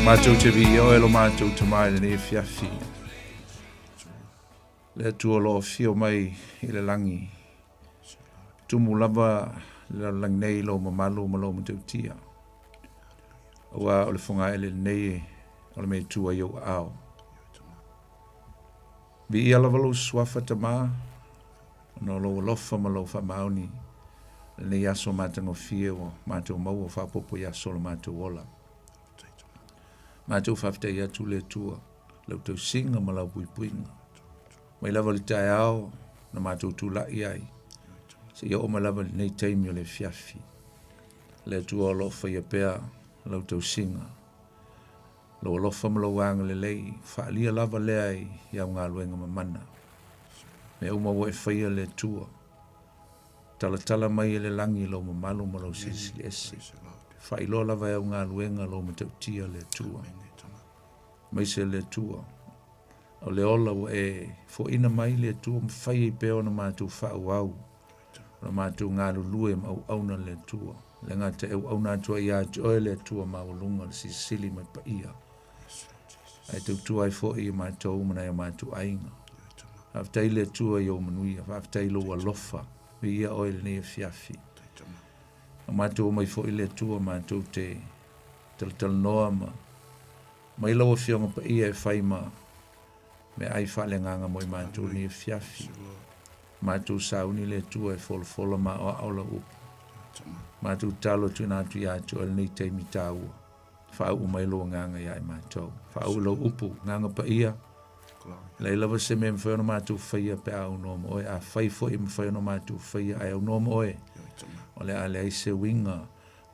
Matou te viia oe lo matou Tama i lenei afiafi. Le Atua o lo o afio mai i le lagi. Tumu lava le lalolagi nei i lou mamalu ma lou matautia. Aua o le fogaele lenei o le mea e tu ai ou aao. Viia lava lou suafa Tama, ona o lou alofa ma lou faamaoni lenei aso matagofie ua matou maua faaopoopo i aso o lo matou ola. Matou faafetai atu le Atua, lau tausiga ma lau puipuiga. Mai lava i le taeao na matou tulai ai, seia oo mai lava i lenei taimi o le afiafi. Le Atua o lo o faia pea lau tausiga, lou alofa ma lou agalelei, faaalia lava lea i au galuega mamana. Mea uma ua e faia le Atua, talatala mai e le lagi lou mamalu ma lou silisili ese. Faailoa lava e au galuega lou matautia le Atua. Aemaise le Atua, o le ola ua e foaina mai le Atua ma fai ai pea ona matou faaauau, ona matou galulue ma auauna le Atua. Le gata e auauna atu ai ia te oe le Atua maualuga le Silisili ma le paia. Ae tautua ai foi i matou ma nai o matou aiga. Faafetai le Atua i ou manuia, faafetai i lou alofa, viia oe i lenei afiafi. O matou omai foi le Atua matou te talatalanoa ma mai lau Afioga Paia e fai ma meaai faaleagaga mo i matou i lenei afiafi. Matou sauni le Atua e folafola ma aoao lau upu. Matou tatalo e tuuina atu ia te oe lenei taimi taua. Faauu mai lou agaga ia i matou. Faauu lau upu, agaga paia. Leai lava se mea e mafai ona matou faia pe a aunoa ma oe. Afai foi e mafai ona matou faia ae aunoa ma oe, o le a leai se uiga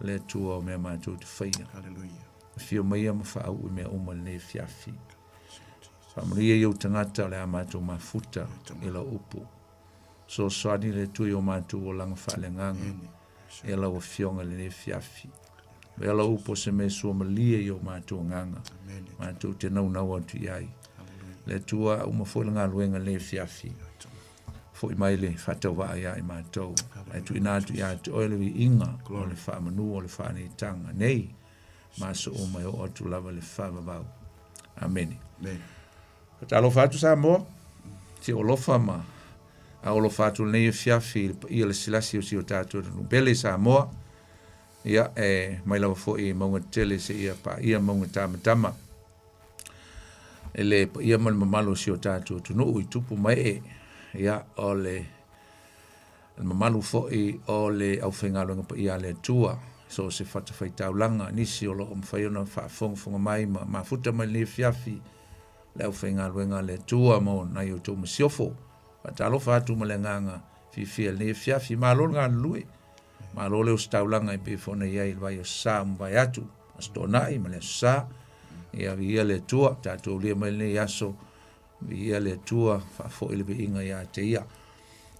le Atua o mea matou te faia. Afio maia ma faauu i mea uma i lenei afiafi. Faamanuia i ou tagata o le a matou mafuta i lau upu. Fesoasoani le Atua i o matou olaga faaleagaga e lau Afioga i lenei afiafi. Vaea lau upu o se mea suamalie i o matou agaga, matou te naunau atu i ai. Le Atua, a uma foi le galuega i lenei afiafi, foi mai le faatauvaa ia i matou. Ae tuuina atu ia te oe le viiga o le faamanu o le faaneetaga nei ma aso uma e oo atu lava i le faavavau. Amene. Faatalofa atu Samoa, si ou alofa ma alofa atu lenei afiafi i le paia le silasi o si o tatou atunuu pele i Samoa. Ia, e mai lava foi i mauga tetele seia paia mauga tamatama. E le paia ma le mamalu o si o tatou atunuu i tupu ma ee. Ia, o le mamalu foi o le aufaigaluega paia a le Atua, so o se fatafaitaulaga, nisi o lo o mafai ona faafogafoga mai ma mafuta mai lenei afiafi, le aufaigaluega a le Atua ma nai o outou masiofo. Faatalofa atu ma le agaga fiafia i lenei afiafi. Malo le galulue, malo le ositaulaga e pei foi ona i ai i le vai o Sa ua mavae atu, Aso Toonai ma le Aso Sa. Ia viia le Atua, tatou aulia mai lenei aso, viia le Atua, faafoi le viiga ia te Ia.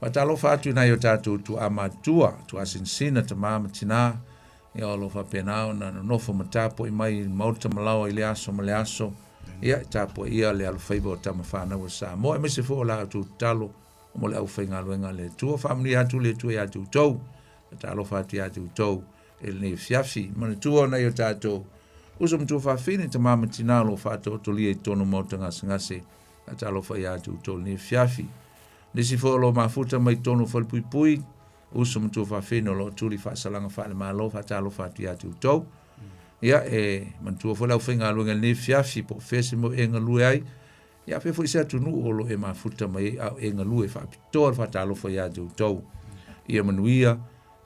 Faatalofa atu i nai o tatou tuaa matutua, tuaa sinasina, tama ma tina, ia o lo o faapena ona nonofo ma tapuai mai i le maota malaoa i le aso ma le aso, ia e tapuaia le alofaiva o tama fanau a Samoa, aemaise foi o la outou tatalo mo le aufaigaluega a le Atua. Faamanuia atu le Atua ia te outou, faatalofa atu ia te outou i lenei afiafi. Manatua nai o tatou uso ma tuafafine, tama ma tina o lo o faataotolia i totonu o maota gasegase, faatalofa ia te outou i lenei afiafi. Nisi foi o lo o mafuta mai totonu o falepuipui, uso ma tuafafine o lo o tuli faasalaga faale-Malo, faatalofa atu ia te outou. Ia, e manatua foi le aufaigaluega i lenei afiafi, po o fea se mea o e galue ai, ia fea foi se atunuu o lo o e mafuta mai ai a o e galue faapitoa le faatalofa ia te outou. Ia manuia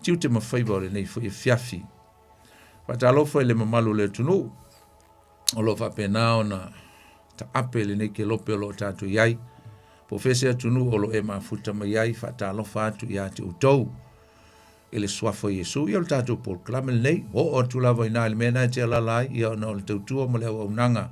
tiute ma faiva o lenei foi afiafi. Faatalofa i le mamalu o le atunuu o lo o faapena ona taape i lenei kelope o lo o tatou i ai. Po o fea se atunuu o lo o e mafuta mai ai, faatalofa atu ia te outou i le suafa o Iesu. Ia o le tatou polokalame lenei, oo atu lava i ina i le mea lena e te alaala ai, ia ona o le tautua ma le auaunaga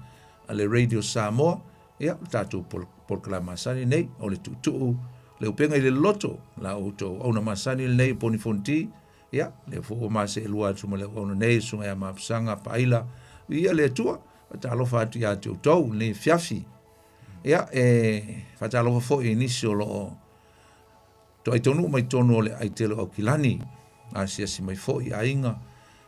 a le Radio Samoa, ia o le tatou polokalame masani lenei, o le tuutuu le upega i le loloto, la outou auauna masani lenei o Poni Fonoti, ia lea foi ua ma seelua atu ma le auauna nei, Susuga ia Mapusaga Paaila, viia le Atua, faatalofa atu ia te outou i lenei afiafi. Ia, e faatalofa foi i nisi o lo o toai taunuu mai totonu o le aitele o Aukilani, asiasi mai foi i aiga,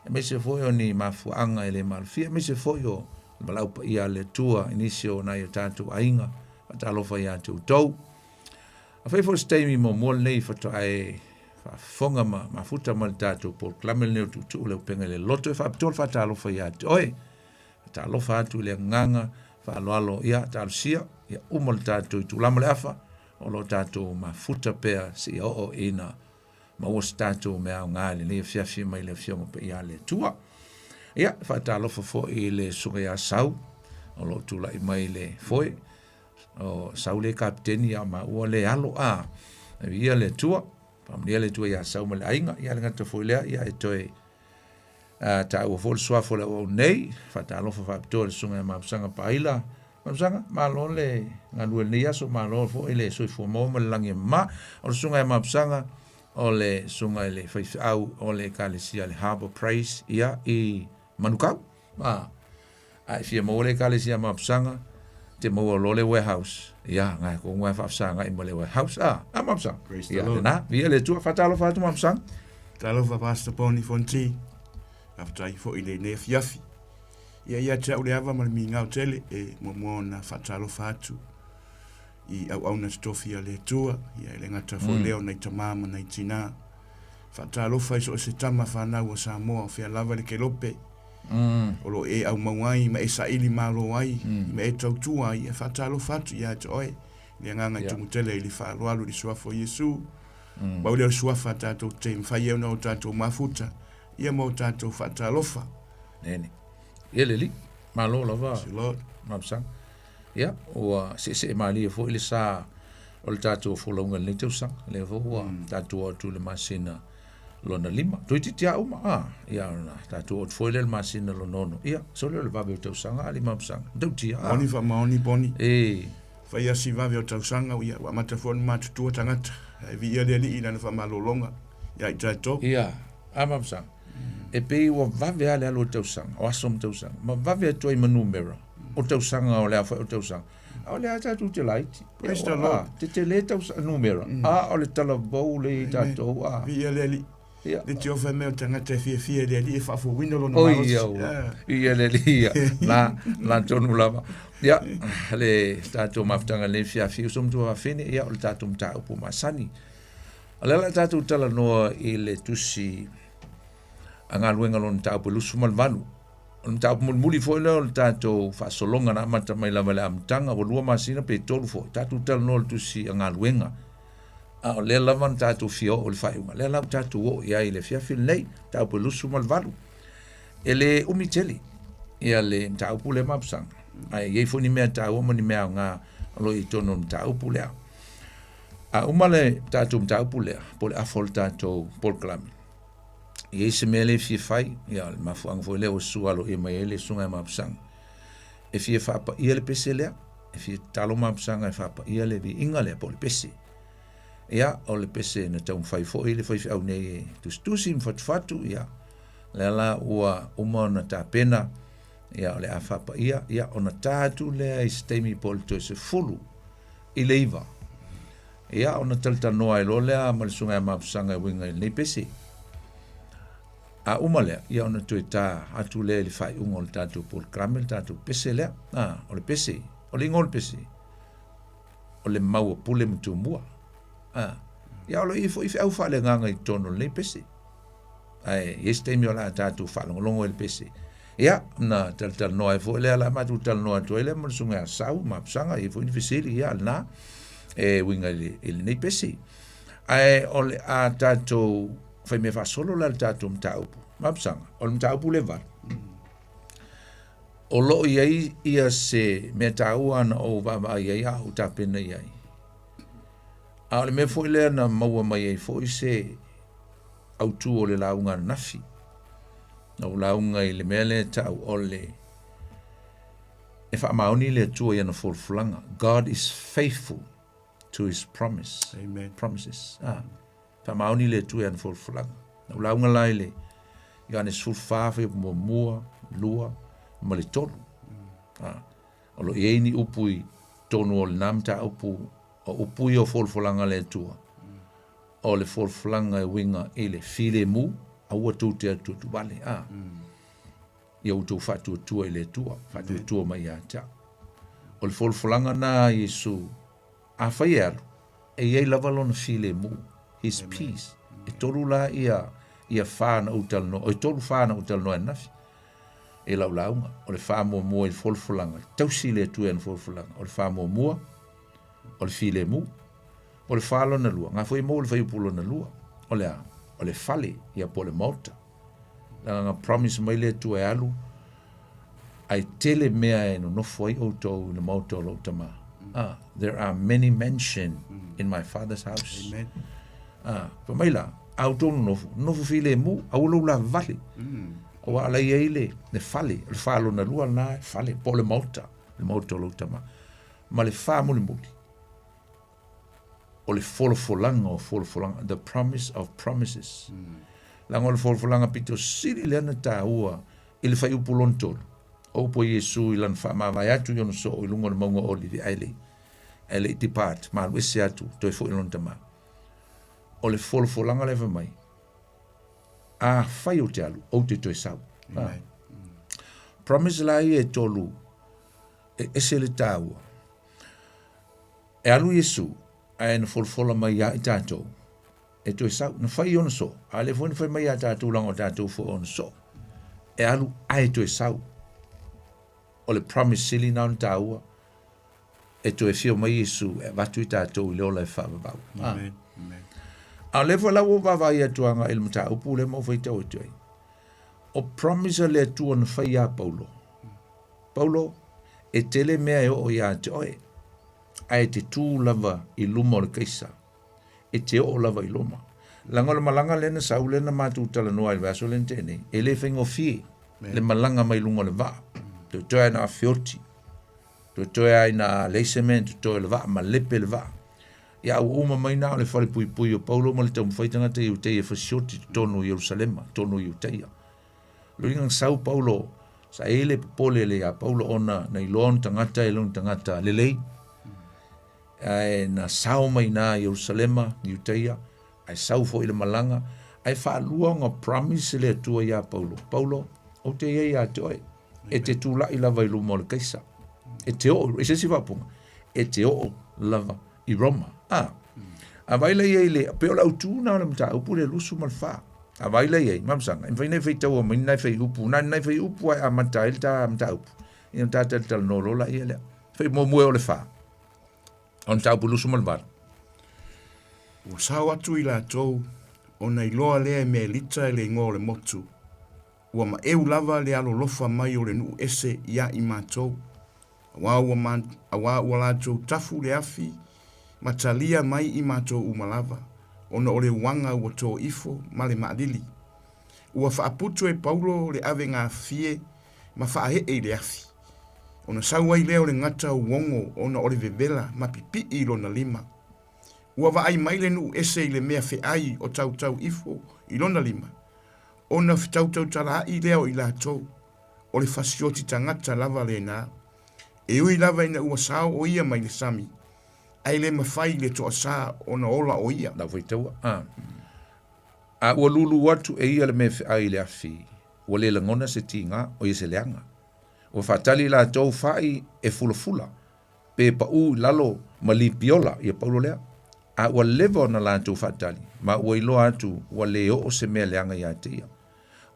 aemaise foi o ni mafuaaga e le malofia, aemaise foi o Le valaau paia a le Atua i nisi o nai o tatou aiga, faatalofa ia te outou. Afai foi se taimi muamua lenei faatoa e faafofoga ma mafuta ma le tatou polokalame lenei o Tuutuu le Upega i le Loto, e faapitoa le faatalofa ia te oe. Faatalofa atu i le agaga faaaloalo, ia talosia, ia uma le tatou itula ma le afa, o lo o tatou mafuta pea seia oo ina maua se tatou mea aoga i lenei afiafi mai le Afioga Paia a le Atua. Ia, faatalofa foi i le Susuga ia Sau, o lo o tulai mai le foe, o Sau le kapiteni a maua le alo a. Viia le Atua, faamanuia le Atua ia Sau ma le aiga, ia le gata foi lea, ia e toe taua foi le suafa o le auau nei, faatalofa faapitoa i le Susuga ia Mapusaga Paila. Mapusaga, malo le galue i lenei aso, malo foi le soifua maua ma le lagi e mama. O le Susuga ia Mapusaga, o le Susuga i le faifeau o le Ekalesia le Harbour Praise, ia, i Manukau. A, a e fia maua le Ekalesia Mapusaga, te maua loa le warehouse. Ia, ngai ko ngai faafesagai ma le warehouse. A, a Mapusaga. Ia, lena, viia le Atua, faatalofa atu Mapusaga. Talofa Pastor Poni Fonti. Faafetai foi i lenei afiafi. Ia ia te au le ava ma le migao tele e muamua ona faatalofa atu i auauna totofi a le Atua, ia e le gata foi lea o nai tamā ma nai tinā. Faatalofa i so o se tama fanau a Samoa o fea lava le kelope o lo o e aumau ai ma e saili malo ai ma e tautua ai, e faatalofa atu ia te oe le agaga i tumu tele i le faaaloalo i le suafa o Iesu. Pau lea o le suafa tatou te mafai ai ona o tatou mafuta ia ma o tatou faatalofa. Nene. Ia le alii, malo lava Mapusaga. Ia, ua seesee malie foi le sa o le tatou folauga i lenei tausaga. Lea foi ua tatou oo atu i le masina lona lima. Toeitiiti lava uma, a, ia ona tatou oo atu foi lea i le masina lona ono. Ia, sole o le vave o tausaga a alii Mapusaga. Matautia, a. Moni faamaoni Poni. E. Fai lava si vave o tausaga, ia, ua amata foi ona matutua tagata. Ae viia le Alii i lana faamalologa ia i tatou. Ia, a Mapusaga? E pei ua vave lava le alu o tausaga, o aso ma tausaga, ma vave atu ai ma numera o tausaga o le aofai o tausaga. A o lea lava tatou te laiti. Praise the Lord. Tetele tausaga numera, a o le talavou lea i tatou. A. Viia le Alii. Ia. Le tiofa mea o tagata e fiafia i le Alii e faafouina lona malosi. Oi, au. Ia le Alii, ia. Na, na tonu lava. Ia, le tatou mafutaga nei fiafia uso ma tuafafine, ia o le tatou mataupu masani. O lea la tatou talanoa i le tusi a galuega lona mataupu e 28. O le mataupu mulimuli foi lea o le tatou faasologa na amata mai lava i le amataga, ua 2 masina pe 3 foi, tatou talanoa i le tusi a galuega. A o lea lava na tatou fia oo i le faaiuga, lea la ua tatou oo i ai i le afiafi lenei, mataupu e 28. E le umi tele ia le mataupu lea Mapusaga, ae i ai foi ni mea taua ma ni mea aoga o lo o i totonu o le mataupu lea. A uma le tatou mataupu lea, po o le afa o le tatou polokalame, e i ai se mea lea e fia fai, ia o le mafuaaga foi lea ua susu aloaia mai ai le Susuga ia Mapusaga, e fia faapaia le pese lea, e fia tatalo Mapusaga e faapaia le viiga lea po o le pese. Ia, o le pese na taumafai foi le faifeau nei e tusitusi ma fatufatu, ia, lea la ua uma ona tapena, ia, o le a faapaia, ia, ona ta atu lea i se taimi po o le toe 10 i le 9. Ia, ona talatalanoa ai loa lea ma le Susuga ia Mapusaga e uiga i lenei pese. A uma lea, ia ona toe ta atu lea i le faaiuga o le tatou polokalame, le tatou pese lea. A, o le pese, o le igoa o le pese, o le mau a Pule ma Tumua. A, ia o lo o i ai foi feau faaleagaga i totonu o lenei pese. Ae i ai se taimi o le a tatou faalogologo i le pese. Ia, na talatalanoa ai foi lea, la matou talanoa atu ai lea ma le susuga ia Sau Mapusaga, e i ai foi ni fesili, ia lena, e uiga i, le, i lenei pese. Ae o le a tatou fai mea faasolo la le tatou mataupu. Mapusaga, o le mataupu le valu. O lo o i ai ia se mea taua na ou vaavaai ai a ou tapena i ai. A o le mea foi lea na maua mai ai foi se autū o le lauga ananafi. Na ou lauga i le mea lea e tau o le e faamaoni le Atua i ana folafolaga. God is faithful to his promise. Amen. Promises. Ah. Faamaoni le Atua i ana folafolaga. Na ou lauga la i le Ioane 14, fuaiupu muamua, lua, ma le tolu. Ah. O lo o i ai ni upu i totonu o lena mataupu, o upu ia o folafolaga a le Atua. O le folafolaga e uiga i le filemu, aua tou te atuatuvale. A. Ia outou faatuatua i le Atua, faatuatua mai ia te au. O le folafolaga lena a Iesu, afai e alu, e i ai lava lona filemu, his peace. E tolu la ia, ia fa na ou talanoa, e tolu fa na ou talanoa ananafi i lau lauga. O le fa muamua i le folafolaga, tausi le Atua i ana folafolaga. O le fa muamua, o le filemu. O le fa lona lua, nga foi e maua le fuaiupu lona lua, o le a? O le fale, ia po o le maota. Leaga na promise mai le Atua e alu, ae tele mea e nonofo ai outou i le maota o lou tama. Ah, there are many mansion in my father's house. Amen. Ah, fai mai la, a outou nonofo, nonofo filemu, aua lou lavale. Aua la i ai le, le fale, o le fa lona lua lena, fale, po o le maota, le maota o lou tama. Ma le fa mulimuli, o le folafolaga o folafolaga, the promise of promises. Leaga o le folafolaga pito sili lea na taua i le fuaiupu lona tolu, o upu a Iesu i lana faamavae atu i ona soo i luga o le mauga o Olivi, ae le i, ae le i depart, ma alu ese atu, toe foi i lona tama. O le folafolaga lea fai mai, afai ou te alu, ou te toe sau. Amen. Promise la ia e tolu, e ese le taua. E alu Iesu, ae na folafola mai ia i tatou, e toe sau, na fai i ona soo, a o lea foi na fai mai ia tatou leaga o tatou foi o ona soo. E alu ae toe sau. O le promise sili na ona taua, e toe afio mai Iesu e avatu i tatou i le ola e faavavau. Amen. Amen. A o lea foi la ua ou vaavaai atu agai i le mataupu lea ma ou faitau atu ai. O promise a le Atua na fai ia Paulo. Paulo, e tele mea e oo iā te oe, ae e te tū lava i luma o le Kaisa, e te oo lava i Roma. Leaga o le malaga lea na sau lea na matou talanoa ai i le vaiaso lea na tea nei, e le faigofie le malaga mai luga o le vaa. Toetoe lava ina afeoti, toetoe lava ina leai se mea e totoe o le vaa, malepe le vaa. Ia a ua uma mai na o le falepuipui o Paulo ma le taumafai tagata Iutaia e fasioti totonu o Ierusalema, totonu o Iutaia. Lona uiga na sau Paulo, sa i ai le popole le ia Paulo ona na iloa ona tagata e le o ni tagata lelei. Ae na sao mai ina i Ierusalema, Iutaia, ae sau foi i le malaga, ae faalua ona promise le Atua ia Paulo, Paulo, ou te i ai ia te oe, e te tulai lava i luma o le Kaisa. E te oo, i se isi faaupuga, e te oo lava i Roma. A, a vaai la i ai le, pei o le autu na o le mataupu le 24. A vaai la i ai, Mamasanga, e mafai ona e faitaua mai ni nai fuaiupu, na o ni nai fuaiupu lava e amata ai le ta mataupu. Ia ona ta talatalanoa loa laia lea. Fai muamua e o le fa. O le mataupu 28. Ua sao atu i latou, ona iloa lea e Melita i le igoa o le motu, ua maeu lava le alolofa mai o le nuu ese ia i matou, Aua ua ma, aua ua latou tafu le afi ma talia mai i matou uma lava, ona o le uaga ua to ifo ma le maalili. Ua faaputu e Paulo le ave gafie ma faaee i le afi. Ona sau ai lea o le gata uogo ona o le vevela ma pipii i lona lima. Ua vaai mai le nuu ese i le mea feai o tautau ifo i lona lima, ona fetautautalaai lea o i latou. O le fasioti tagata lava lena. E ui lava ina ua sao o ia mai le sami, ae le mafai i le toasa ona ola o ia. Lau faitaua, a. A ua lūlū atu e ia le mea feai i le afi, ua le lagona se tiga, o ia se leaga. Ua faatali latou fai e fulafula, pe paʻū i lalo ma lipiola ia Paulo lea. A ua leva ona latou faatali, ma ua iloa atu ua le oo se mea leaga ia te ia.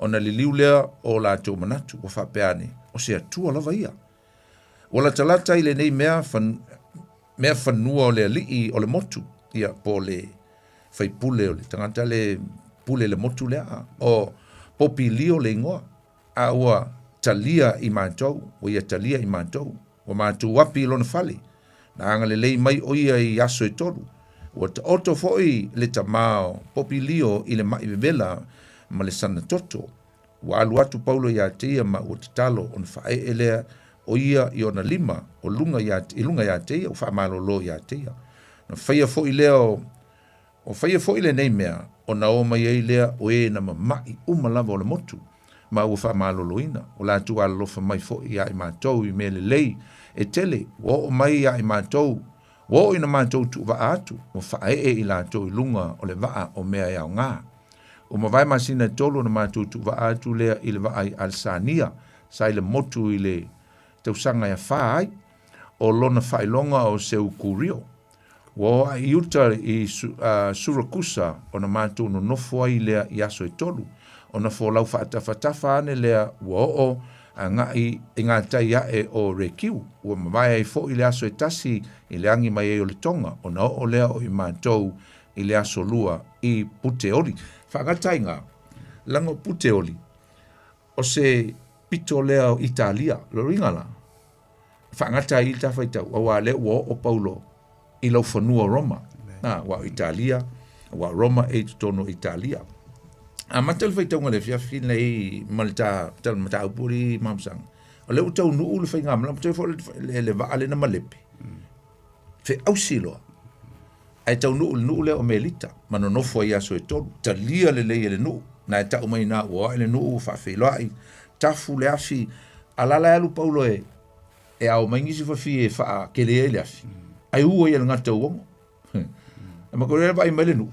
Ona liliu lea o latou manatu, ua faapea ane, o se Atua lava ia. Ua latalata i lenei mea, fan, mea fanua o le alii o le motu, ia, po o le faipule o le tagata le pule le motu lea, o Popilio le igoa, a ua talia i matou, ua ia talia i matou, ua matou api i lona fale, na agalelei mai o ia i aso e tolu. Ua taoto foi le tama o Popilio i le maʻi vevela ma le sana toto. Ua alu atu Paulo ia te ia ma ua tatalo ona faaee lea o ia i ona lima o luga ia, i luga ia te ia, ua faamalolo ia te ia. Na faia foi lea o O faia foi lenei mea, ona o mai ai lea o e na mamaʻi uma lava o le motu, ma ua faamaloloina, o latou alolofa mai foi ia i matou i mea lelei e tele, ua oo mai ia i matou, ua oo ina matou tuuvaa atu, ua faaee i latou i luga o le vaa o mea e aoga. Ua mavae masina e tolu ona matou tuuvaa atu lea i le vaa i Alesania, Sa i le motu i le tausaga e afa ai, o lona faailoga o Seukurio. Ua oo ae i uta i Surakusa ona matou nonofo ai lea i aso e tolu. Ona folau faatafatafa ane lea ua oo agai i gatai ae o Rekiu. Ua mavae ai foi le aso e tasi i le agi mai ai o le toga, ona oo lea o i matou i le aso lua i Puteoli. Faagata ai nga, leaga o Puteoli, o se pito lea o Italia, lona uiga la, faagata ai i le ta faitau, auā lea ua oo Paulo i laufanua o Roma, a, aua o Italia, aua o Roma e i totonu o Italia. Amata le faitauga i le afiafi lenei ma le ta mataupu alii Mapusaga, o lea ua taunuu le faigamalaga, matou foi le vaa lea na malepe, feausi loa, ae taunuu i le nuu lea o Melita, ma nonofo ai i aso e tolu, talia lelei e le nuu, na e tau mai ina ua o ae le nuu ua faafeiloai, tafu le afi, a la la e alu Paulo e e ao mai nisi fafie e faakele ai le afi, ae u ai e le gata uogo. E ma koe vaai mai le nuu,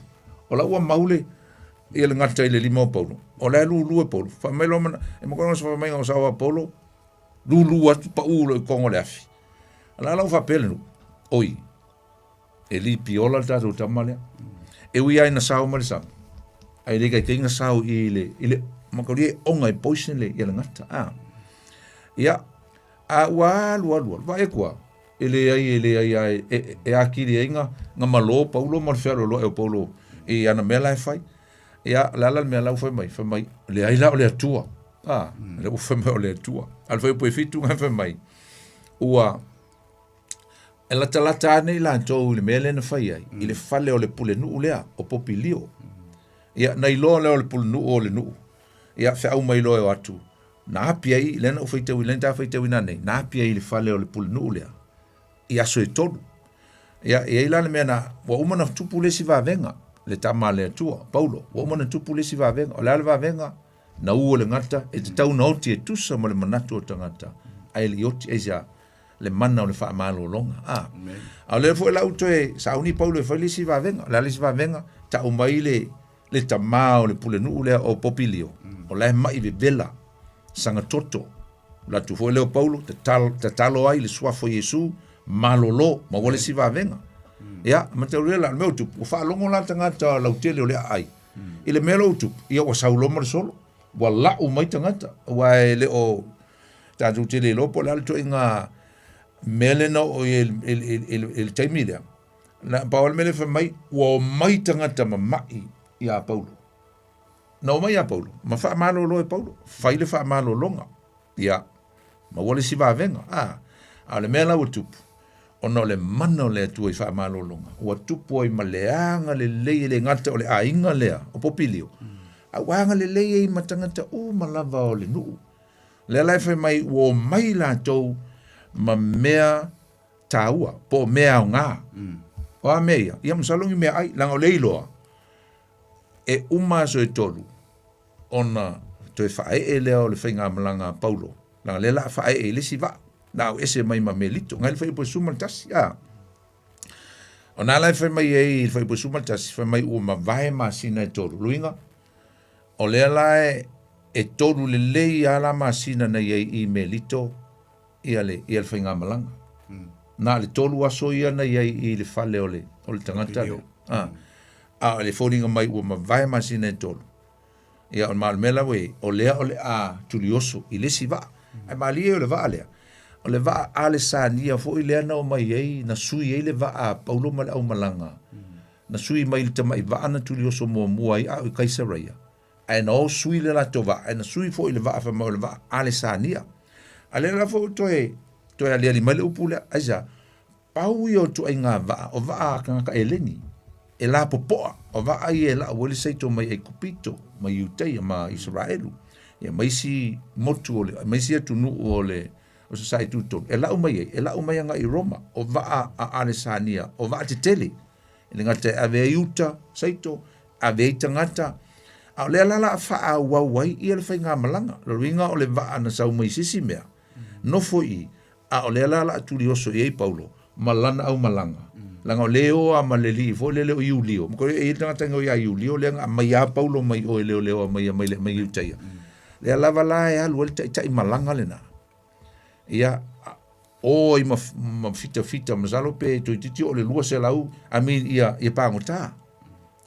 o la ua mau le ia le gata i le lima o Paulo, o la e lulu e Paulo. Fai mai loa mana, e ma koe sa mai o sa o Paulo, lulu atu pau lo i kongo le afi. A la la ua faapea le nuu, oi, e li piola le tatou tama lea. E ui ai na sao mai le sama, ae le taitai na sao i le, i le, makauli e onga e poison le, ia le gata. A. Ia, a ua alu alu alu, vaai atu lava, e leai e leai lava e, e, e atili ai na, na malo Paulo ma le fealoaloai o Paulo i ana mea la e fai. Ia, o le a la le mea la ua fai mai? Fai mai, leai la o le Atua. A, lea ua fai mai o le Atua. A o le fuaiupu e fitu na fai mai, ua, E latalata ane i latou i le mea lea na fai ai, i le fale o le pulenuu lea, o Popilio. Ia, na iloa lea o le pulenuu o le nuu. Ia, feau mai loa e o atu, na api ai, lea na ou faitau, lea na ta faitauina nei, na api ai i le fale o le pulenuu lea, i aso e tolu. Ia, e i ai la le mea na, ua uma ona tupu le isi vavega, le tama a le Atua, Paulo, ua uma ona tupu le isi vavega. O le a le vavega? Na u o le gata, e tatau ona oti e tusa ma le manatu o tagata, ae le i oti, aisea? Le mana o le faamalologa. A, a o lea foi la ua toe sauni Paulo e fai le isi vavega. O le a le isi vavega? Tau mai le, le tamā o le pulenuu lea o Popilio, o la e ma'i vevela, sagatoto. Alu atu foi lea o Paulo, tatalo, tatalo ai i le suafa o Iesu, malolo, maua le isi vavega. Ia, mataulia la, o le mea ua tupu, ua faalogo la tagata lautele o le aai, i le mea la ua tupu, ia ua sau loa ma le solo, ua lau mai tagata, aua e le o, tatou te le iloa po o le a le ituaiga mea lea na oo i ai i le taimi lea. Na pau lava le mea lea fai mai, ua omai tagata mama'i iā Paulo. Na omai iā Paulo, ma faamalolo e Paulo, fai le faamalologa. Ia, maua le isi vavega. A, a o le mea la ua tupu, ona o le mana o le Atua i faamalologa, ua tupu ai ma le agalelei e le gata o le aiga lea o Popilio, a ua agalelei ai ma tagata uma lava o le nuu. Lea la e fai mai ua omai latou ma mea taua po o mea aoga. O a mea ia? Ia masalo ni meaai, leaga o lea e iloa e uma aso e tolu ona toe faaee lea o le faigamalaga a Paulo, leaga o lea o le a faaee i le isi vaa, o le a ese mai ma Melito. Nai le fuaiupu e 11, a. Ona la e fai mai ai i le fuaiupu e 11, fai mai ua mavae masina e tolu. Luiga, o lea la e, e tolu lelei lava la masina na i ai i Melito ia le, ia le faigamalaga. Na o le tolu aso ia na i ai i le fale o le, o le tagata lea. A, a o le foliga mai ua mavae masina e tolu. Ia, o le mea la ua i ai, o lea o le a tulioso i le isi vaa. Ae malie o le vaa lea, o le vaa Alesania foi lea na omai ai, na sui ai le vaa a Paulo ma le aumalaga, na sui mai i le tamai vaa na tulioso muamua ai a o i Kaisaraia, ae na o sui le latou vaa, ae na sui foi i le vaa fai mai o le vaa Alesania. A lea la foi ua toe, toe aliali mai le upu lea, aisea? Pau ia o ituaiga vaa, o vaa a tagata Eleni, e lapopoa, o vaa ia e lau ai le saito mai Aikupito, mai Iutaia ma Isaraelu, ia ma isi motu o le, ma isi atunuu o le o Sasae Tutotonu, e lau mai ai, e lau mai agai i Roma, o vaa a Alesania, o vaa tetele, e le gata e ave ai uta, saito, ave ai tagata, a o lea la o le a faaauau ai ia le faigamalaga. O lona uiga o le vaa na sau mai se isi mea, nofo i i, A o lea la o le a tulioso i ai Paulo ma lana aumalaga, leaga o lea e o lava ma le alii foi lele o Iulio. E i ai le tagata e igoa ia Iulio lea na aumai lava Paulo mai o e leoleo mai mai le mai Iutaia. Lea lava la e alu ai le taitai malaga lena. Ia, o ai ma, ma fitafita, masalo pe toeitiiti oo i le 200, I mean ia, ia pagota,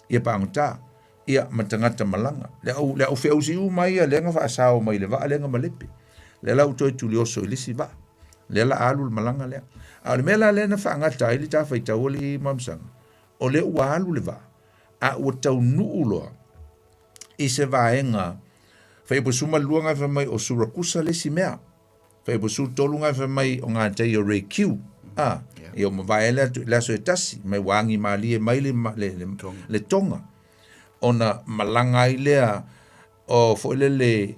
ia pagota, ia ma tagata malaga. Le au, le au feausi uma ia lea na faasao mai le vaa lea na malepe. Lea la ua toe tulioso i le isi vaa. Lea la alu le malaga lea. A o le mea la lea na faagata ai le ta faitau alii ma Masaga, o lea ua alu le vaa, a ua taunuu loa i se vaega faiapu 12 na fai mai o Surakusa le isi mea. Faiapu 13 na fai mai o gatai o Rekiu. A, ia ua mavae le atu le aso e tasi, mai ua agi malie mai le, le, le, le toga. Ona malaga ai lea o foi lele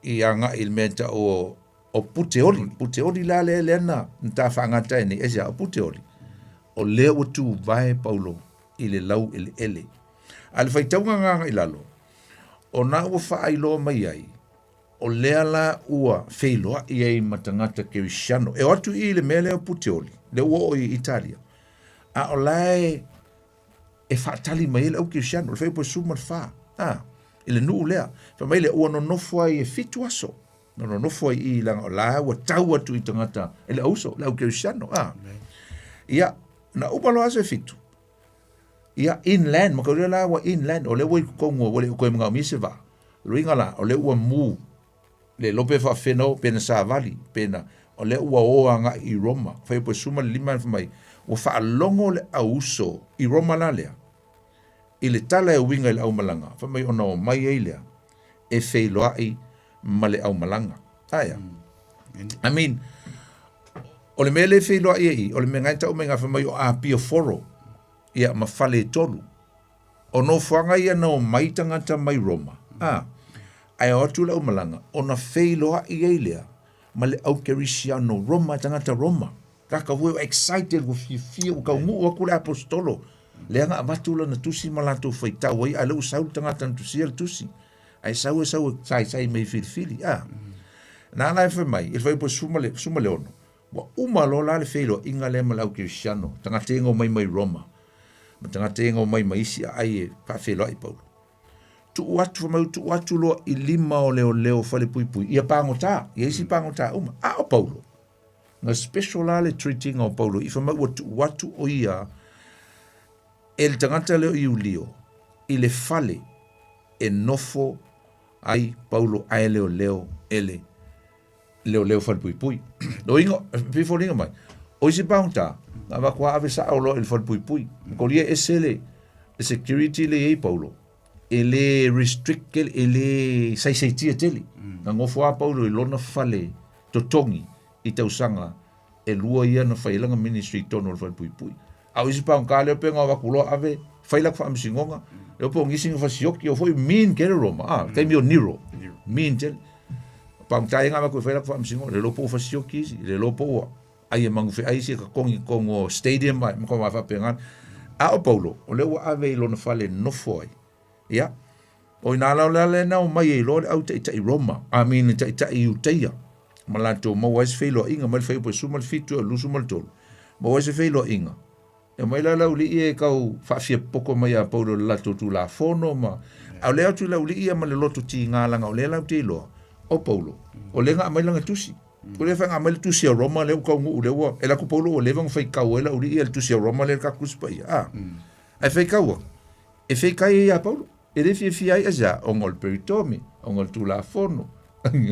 i agai i le mea e tau o, o Puteoli. Puteoli la lea lea na, na ta faagata ai nei, aisea, o Puteoli, o lea ua tuvae Paulo i le lau eleele. A le faitauga agaga i lalo, o na ua faailoa mai ai, o lea la ua feiloai ai ma tagata Kerisiano. E o atu i i le mea lea o Puteoli, lea ua oo i Italia, a o la e e faatali mai ai le au Kerisiano, o le fuaiupu 14, a, i le nuu lea. Fai mai lea, ua nonofo ai e 7 aso. Na nonofo ai i i leaga o la ua tau atu i tagata, i le auso, le au Kerisiano, a. Ia, na uma loa aso e 7, Ia, inland, ma kaulia la ua inland, o lea ua i totonu, ua le o toe manaomia se vaa. Luiga la, o lea ua move, le iloa pe faafefea o, pe na savali, pe na, o lea ua o agai i Roma. Fai 15 fai mai, ua faalogo le auuso i Roma la lea, i le tala e uiga i le aumalaga, fai mai ona omai ai lea, e feiloai ma le aumalaga. Aea. I mean, o le mea lea e feiloai ai i, o le mea na e tau mai na fai mai o Apia Foro, ia ma fale e tolu. O nofoaga ia na omai tagata mai Roma, a, ae o atu le aumalaga, ona feiloai ai lea ma le au Kerisiano Roma, tagata Roma. Tagata foi ua excited, ua fiafia, ua taunuu atu le aposetolo, lea na avatu lana tusi ma latou faitau ai, a o lea ua sau le tagata na tusia le tusi. Ae sau e sau e saisai mai filifili, a. Na ala e fai mai, i le fuaiupu 16, ua uma loa la le feiloaiga lea ma le au Kerisiano, tagata ia na omai mai Roma, ma tagata ia na omai ma isi aai e faafeiloai Paulo. Tuu atu, fai mai, tuu atu loa i lima o leoleo falepuipui, ia pagota, ia isi pagota uma. A o Paulo, na special la le treat-ina o Paulo, i fai mai ua tuu atu o ia e le tagata lea o Iulio i le fale e nofo ai Paulo ae leoleo e le leoleo falepuipui. Loiga, pei foliga mai, o isi pagota, na avatu lava ave sao loa i le falepuipui. Kolia e ese le security le i ai Paulo, e le restrict tele, e le saisaitia tele. Na nofo lava Paulo i lona fale totogi i tausaga e lua ia na fai ai lana ministry i totonu o le falepuipui. A o isi pagota lea pe na o atu loa ave fai latou faamasinoga, lea po o nisi na fasioki, o foi mean tele Roma, a, taimi o Nero, mean tele. Pagota ia na avatu e fai latou faamasinoga, le iloa po ua fasioki isi, le iloa po ua ai e magufeai isi e totogi i totonu o stadium ma ma faapena. A o Paulo, o lea ua ave i lona fale e nofo ai. Ia, o ina la o le ala lena omai ai loa le au taitai Roma, I mean le taitai Iutaia, ma latou maua ai se feiloaiga mai le fuaiupu 17 e 23, maua ai se feiloaiga. E omai la le aualii e tau faafiapoko mai ia Paulo i le latou Tulafono ma, a o lea atu i le aualii ia ma le loto tiga leaga o lea latou te iloa, o Paulo, o lea na aumai lana tusi. O lea na aumai le tusi a Roma lea ua taunuu lea ua, e alu atu Paulo ua leva ona faitau ai le aualii ia le tusi a Roma lea le tatou Tusi Paia, a. Ae faitau atu, e feikai ai ia Paulo. E le fiafia ai aisea? Ona o le peritome, ona o le Tulafono,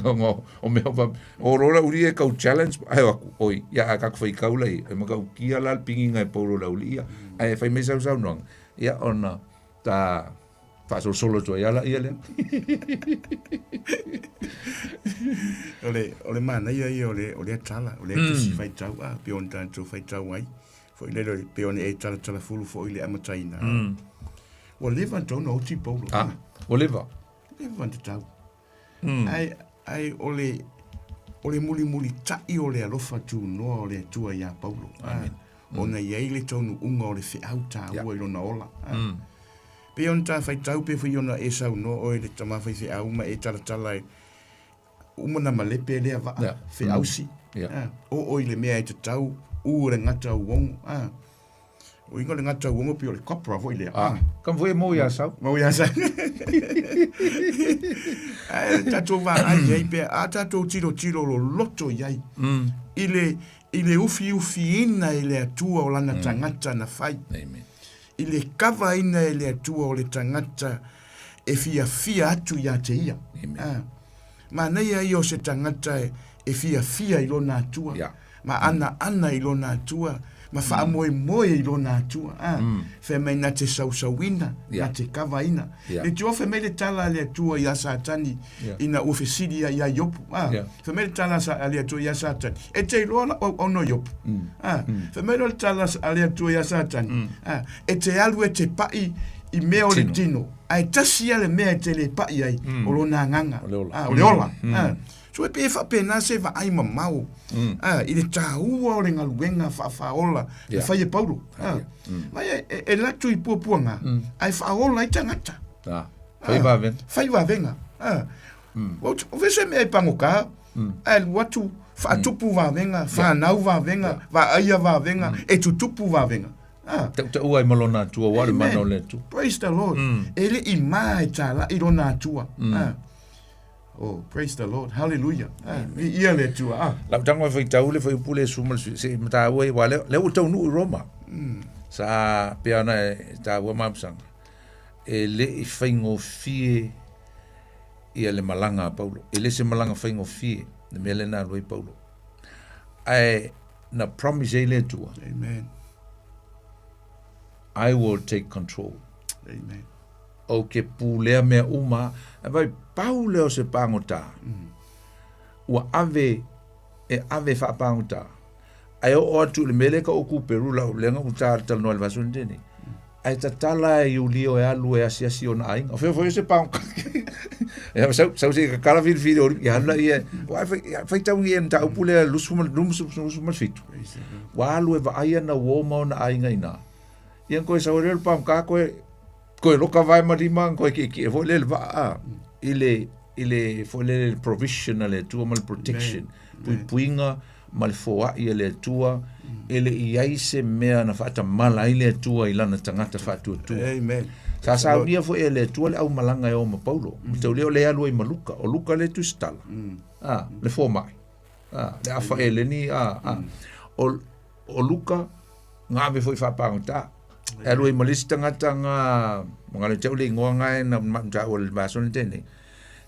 ona o mea faapea. O loa le aualii ia e tau challenge, ae o atu, oi, ia a tatou faitau la i ai, e matautia la le piniga e Paulo i le aualii ia. Ae fai mai sau saunoaga, ia ona ta faasolosolo atu ai lava laia lea. O le, o le manaia ia o le, o lea tala, o lea tusi faitau, a, pei ona tatou faitau ai, foi lele pei ona e talatalafulu foi i le amataina. Ua leva ona tatau ona oti Paulo. Ah, ua leva. Leva ona tatau. Ae, ae o le, o le mulimulitai o le alofa tunoa o le Atua iā Paulo. Amen. Ona i ai le taunuuga o le feau taua i lona ola. Pei ona ta faitau pe foi ona e saunoa oe le tama faifeau ma e talatala e uma na malepe lea vaa yeah. feausi mm. yeah. Ah, o o i le mea e tatau u le gata uogo ah. Uiga o le gata uogo pei o le copra foi lea. Ah, kama foi e mau iā Sau. Mau iā Sau. Ae tatou vaai i ai pe a tatou tilotilo loloto i ai. I le i le ufiufiina e le Atua o lana tagata na fai. Amen. I le kavaina e le Atua o le tagata e fiafia atu ia te ia. Amen. Ah. Manaia ia o se tagata e fiafia i lona Atua. Yeah. Ma anaana i lona Atua, ma faamoemoe i lona Atua. Ah. Fai mai na te sausauina, na te kavaina. Le tio fai mai le tala a le Atua ia Satani ina ua fesili ai ia Iopu. Ah. Fai mai le tala a le Atua ia Satani, e te iloa lau auauna o Iopu. Ah. Fai mai loa le tala a le Atua ia Satani, ah, e te alu e te pai i mea o le tino, ae tasi ia le mea e te le pai ai, o lona agaga. O le ola. Ah, o le ola. Ah. So e pei e faapena se vaai mamao mm. i le tāua o le galuega faafaaola yeah. e fai e Paulo. Ah. Mm. Vai e, e, e latu i puapuaga mm. ae faaola ai tagata. Ah. Fai vavega. Fai vavega. Ah. Mm. O vese mea e pagokā, mm. ae alu atu faatupu mm. vavega, whanau vavega, yeah. vaaia vavega, mm. e tutupu vavega. Ah. Tautaua ai ma lona Atua, ua le mana o le Atua. Praise the Lord. Mm. E le i mā e tāla'i lona Atua. Mm. Ah. Oh, praise the Lord. Hallelujah. Ah, viia le Atua. Ah. Lau tago e faitau le fuaiupu lea suma le se i mataua ai, aua lea ua taunuu i Roma. Sa pea ona e taua mapusaga, e le i faigofie ia le malaga a Paulo. E le se malaga faigofie le mea lea na alu ai Paulo. Ae na promise ai le Atua. Amen. I will take control. Amen. Ou ke pulea mea uma, e vai pau lea o se pagotā. Ua ave, e ave faapagotā. Ae oo atu i le mea lea ka uku Peru lau lea u ta talanoa i le vaiaso nei. Ae tatala e Iulio e alu e asiasi ona aiga. O fea foi o se pagotā. E sau, sau se kakala filifili o ia alu laia. Ua faitau ia mataupu lea 27. Ua alu e vaai ana uo ma ona aiga i ina. Ia koe sau e le pagotā koe Koe loka vae ma lima, koe kiekie foi lea le vaa a, i le, i le, foi lea le provision a le Atua ma le protection, puipuiga ma le foai a le Atua, e le i ai se mea na faatamala ai le Atua i lana tagata faatuatua. Amen. Sa saunia foi e le Atua le aumalaga e o ma Paulo. Mm. Tau lea o le alu ai ma Luka, o Luka le tusitala. Mm. A, le fomai. A, le afa eleni, a, a. Mm. O, o Luka, ngave foi faapagota. E alu ai ma le isi tagata nga, ma le tau le ingoa nga e na ma ta o le vaso ni tene.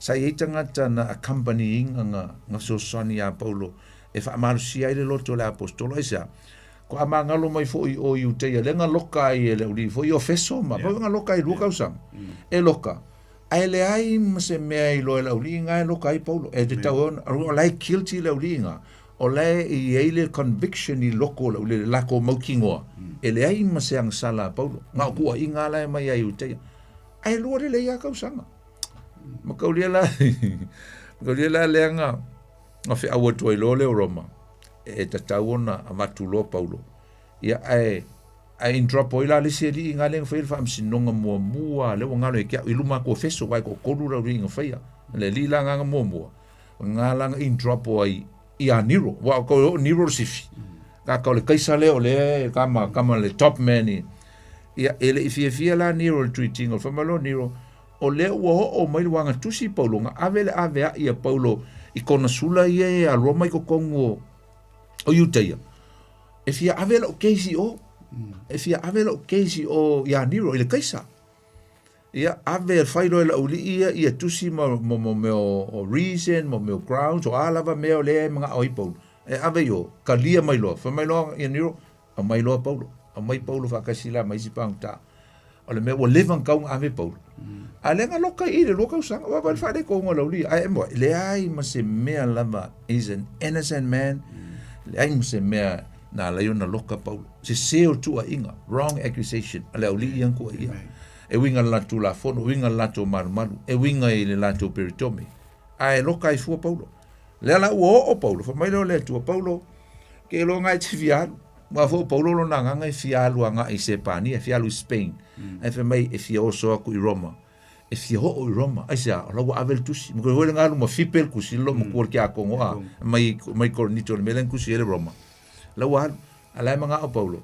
Sa i ai tagata na accompanying nga nga fesoasoani ia Paulo e faamalosia ai le loto o le aposetolo. Aisea? Ko a magalo mai foi o Iuteia lea nga loka ai e le aualii foi o Efeso ma yeah. nga loka ai lua tausaga. E loka. Ae leai ma se mea i loa e le aualii nga e loka ai Paulo. E te tau ona, o la e guilty le aualii nga. O la e i ai le conviction i loko o le le lako mautinoa, e leai ma se agasala a Paulo. Na o kuaiga la e mai ia Iuteia. Ae lua lelei lava tausaga. Mataulia la, mataulia la lea na, na feau atu ai loa lea o Roma, e tatau ona avatu loa Paulo. Ia, ae, ae indropo ai la le isi alii nga lea na faia le faamasinoga muamua lea ua galo ia te au i luma atu o Efeso, aua e toatolu le aualii na faia. Le alii la na muamua, nga la na indropo ai ia Nero. Ua o ko Nero le sifi. Ka ka o le kaisa lea o le kama, kama le top man i. Ia, e le i fiafia la Nero i le treating o le fai mai loa Nero, o lea ua oo mai le waga tusi i Paulo, na ave le avea'i a Paulo i kona sula ia e a Roma i totonu o, o Iutaia. E fia ave la'u case i o. E fia ave la'u case i o ia Nero, i le kaisa. Ia, ave e fai loa e le aualii ia ia tusi ma, ma, ma mea o, o reason, ma mea o grounds, o a lava mea o lea e mana'o ai Paulo. E ave i o, kalia mai loa. Fai mai loa ia Nero, aumai loa Paulo. Aumai Paulo faatasi la ma isi pagota. O le mea ua leva ona tatau ona ave Paulo. A lea na loka i i le lua tausaga, ua vaai le faaletonu o le aualii. Ae moe, leai ma se mea lava, he's an innocent man, leai ma se mea na ala ai ona loka Paulo. Sese o le tuuaiga, wrong accusation, a le aualii ia na tuuaia. E uiga i le latou Tulafono, e uiga i le latou malumalu, e uiga i le latou peritome. Ae loka ai fua Paulo. Lea la ua oo Paulo, fai mai lea o le Atua, Paulo, ke iloa na e te fia alu. Aua foi o Paulo lona agaga e fia alu agai i Sepania, e fia alu i Spain. Ae fai mai e fia oso atu i Roma. E fia oo i Roma. Aisea? O la ua ave le tusi. Ma koe foi le galu ma fipe le tusi, le loomatua o le tiakono a, mai, mai Korinito i le mea lea na tusi ai le Roma. La ua alu. A la e manao Paulo,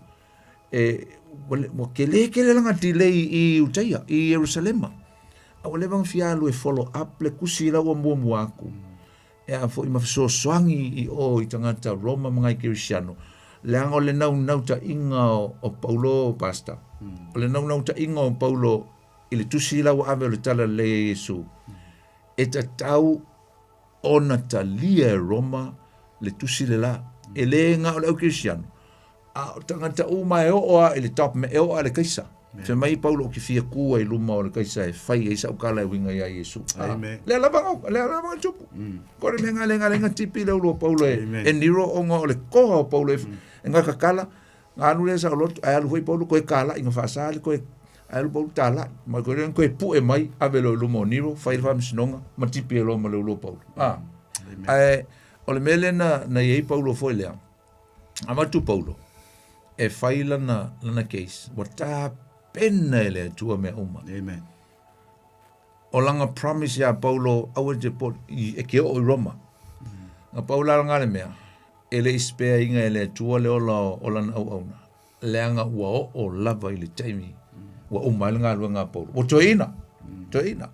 e, Ua tele tele lana delay i Iutaia, i Ierusalema. A ua leva ona fia alu e follow up le tusi la ua muamua atu. E a foi ma fesoasoani i o i tagata Roma ma nai Kerisiano. Leaga o le naunautaiga o Paulo, Pastor. O le naunautaiga o Paulo i le tusi la ua ave o le Talalelei a Iesu, e tatau ona talia e Roma le tusi le la. E le na o le au Kerisiano, a o tagata uma e oo lava i le top, e oo lava i le Kaisa. Fai mai Paulo ou te fia ku ai i luma o le Kaisa e fai ai sau tala e uiga ia Iesu. Amen. Lea lava lea lava na tupu. Ko le mea nga le nga tipi le ulu o Paulo e, e Nero ona o le koha o Paulo e, e ngakakala, nga alu lea saoloto, ae alu foi Paulo koe kalai nga faasali koe ae alu Paulo talai. Ma koe lea koe pu'e mai ave loa i luma o Nero, fai le faamasinoga ma tipi ai loa ma le ulu o Paulo. Ah. Ae o le mea lea na i ai Paulo foi lea, avatu Paulo e fai lana, lana case, ua tapena e le Atua mea uma. Amen. O lana promise iā Paulo, aua e te popole, e ke oo i Roma. Na pau la lana le mea, e le i spare ina e le Atua le ola o lana auauna, leaga ua oo lava i le taimi ua uma ai le galuega a Paulo. Ua toeaina, toeaina.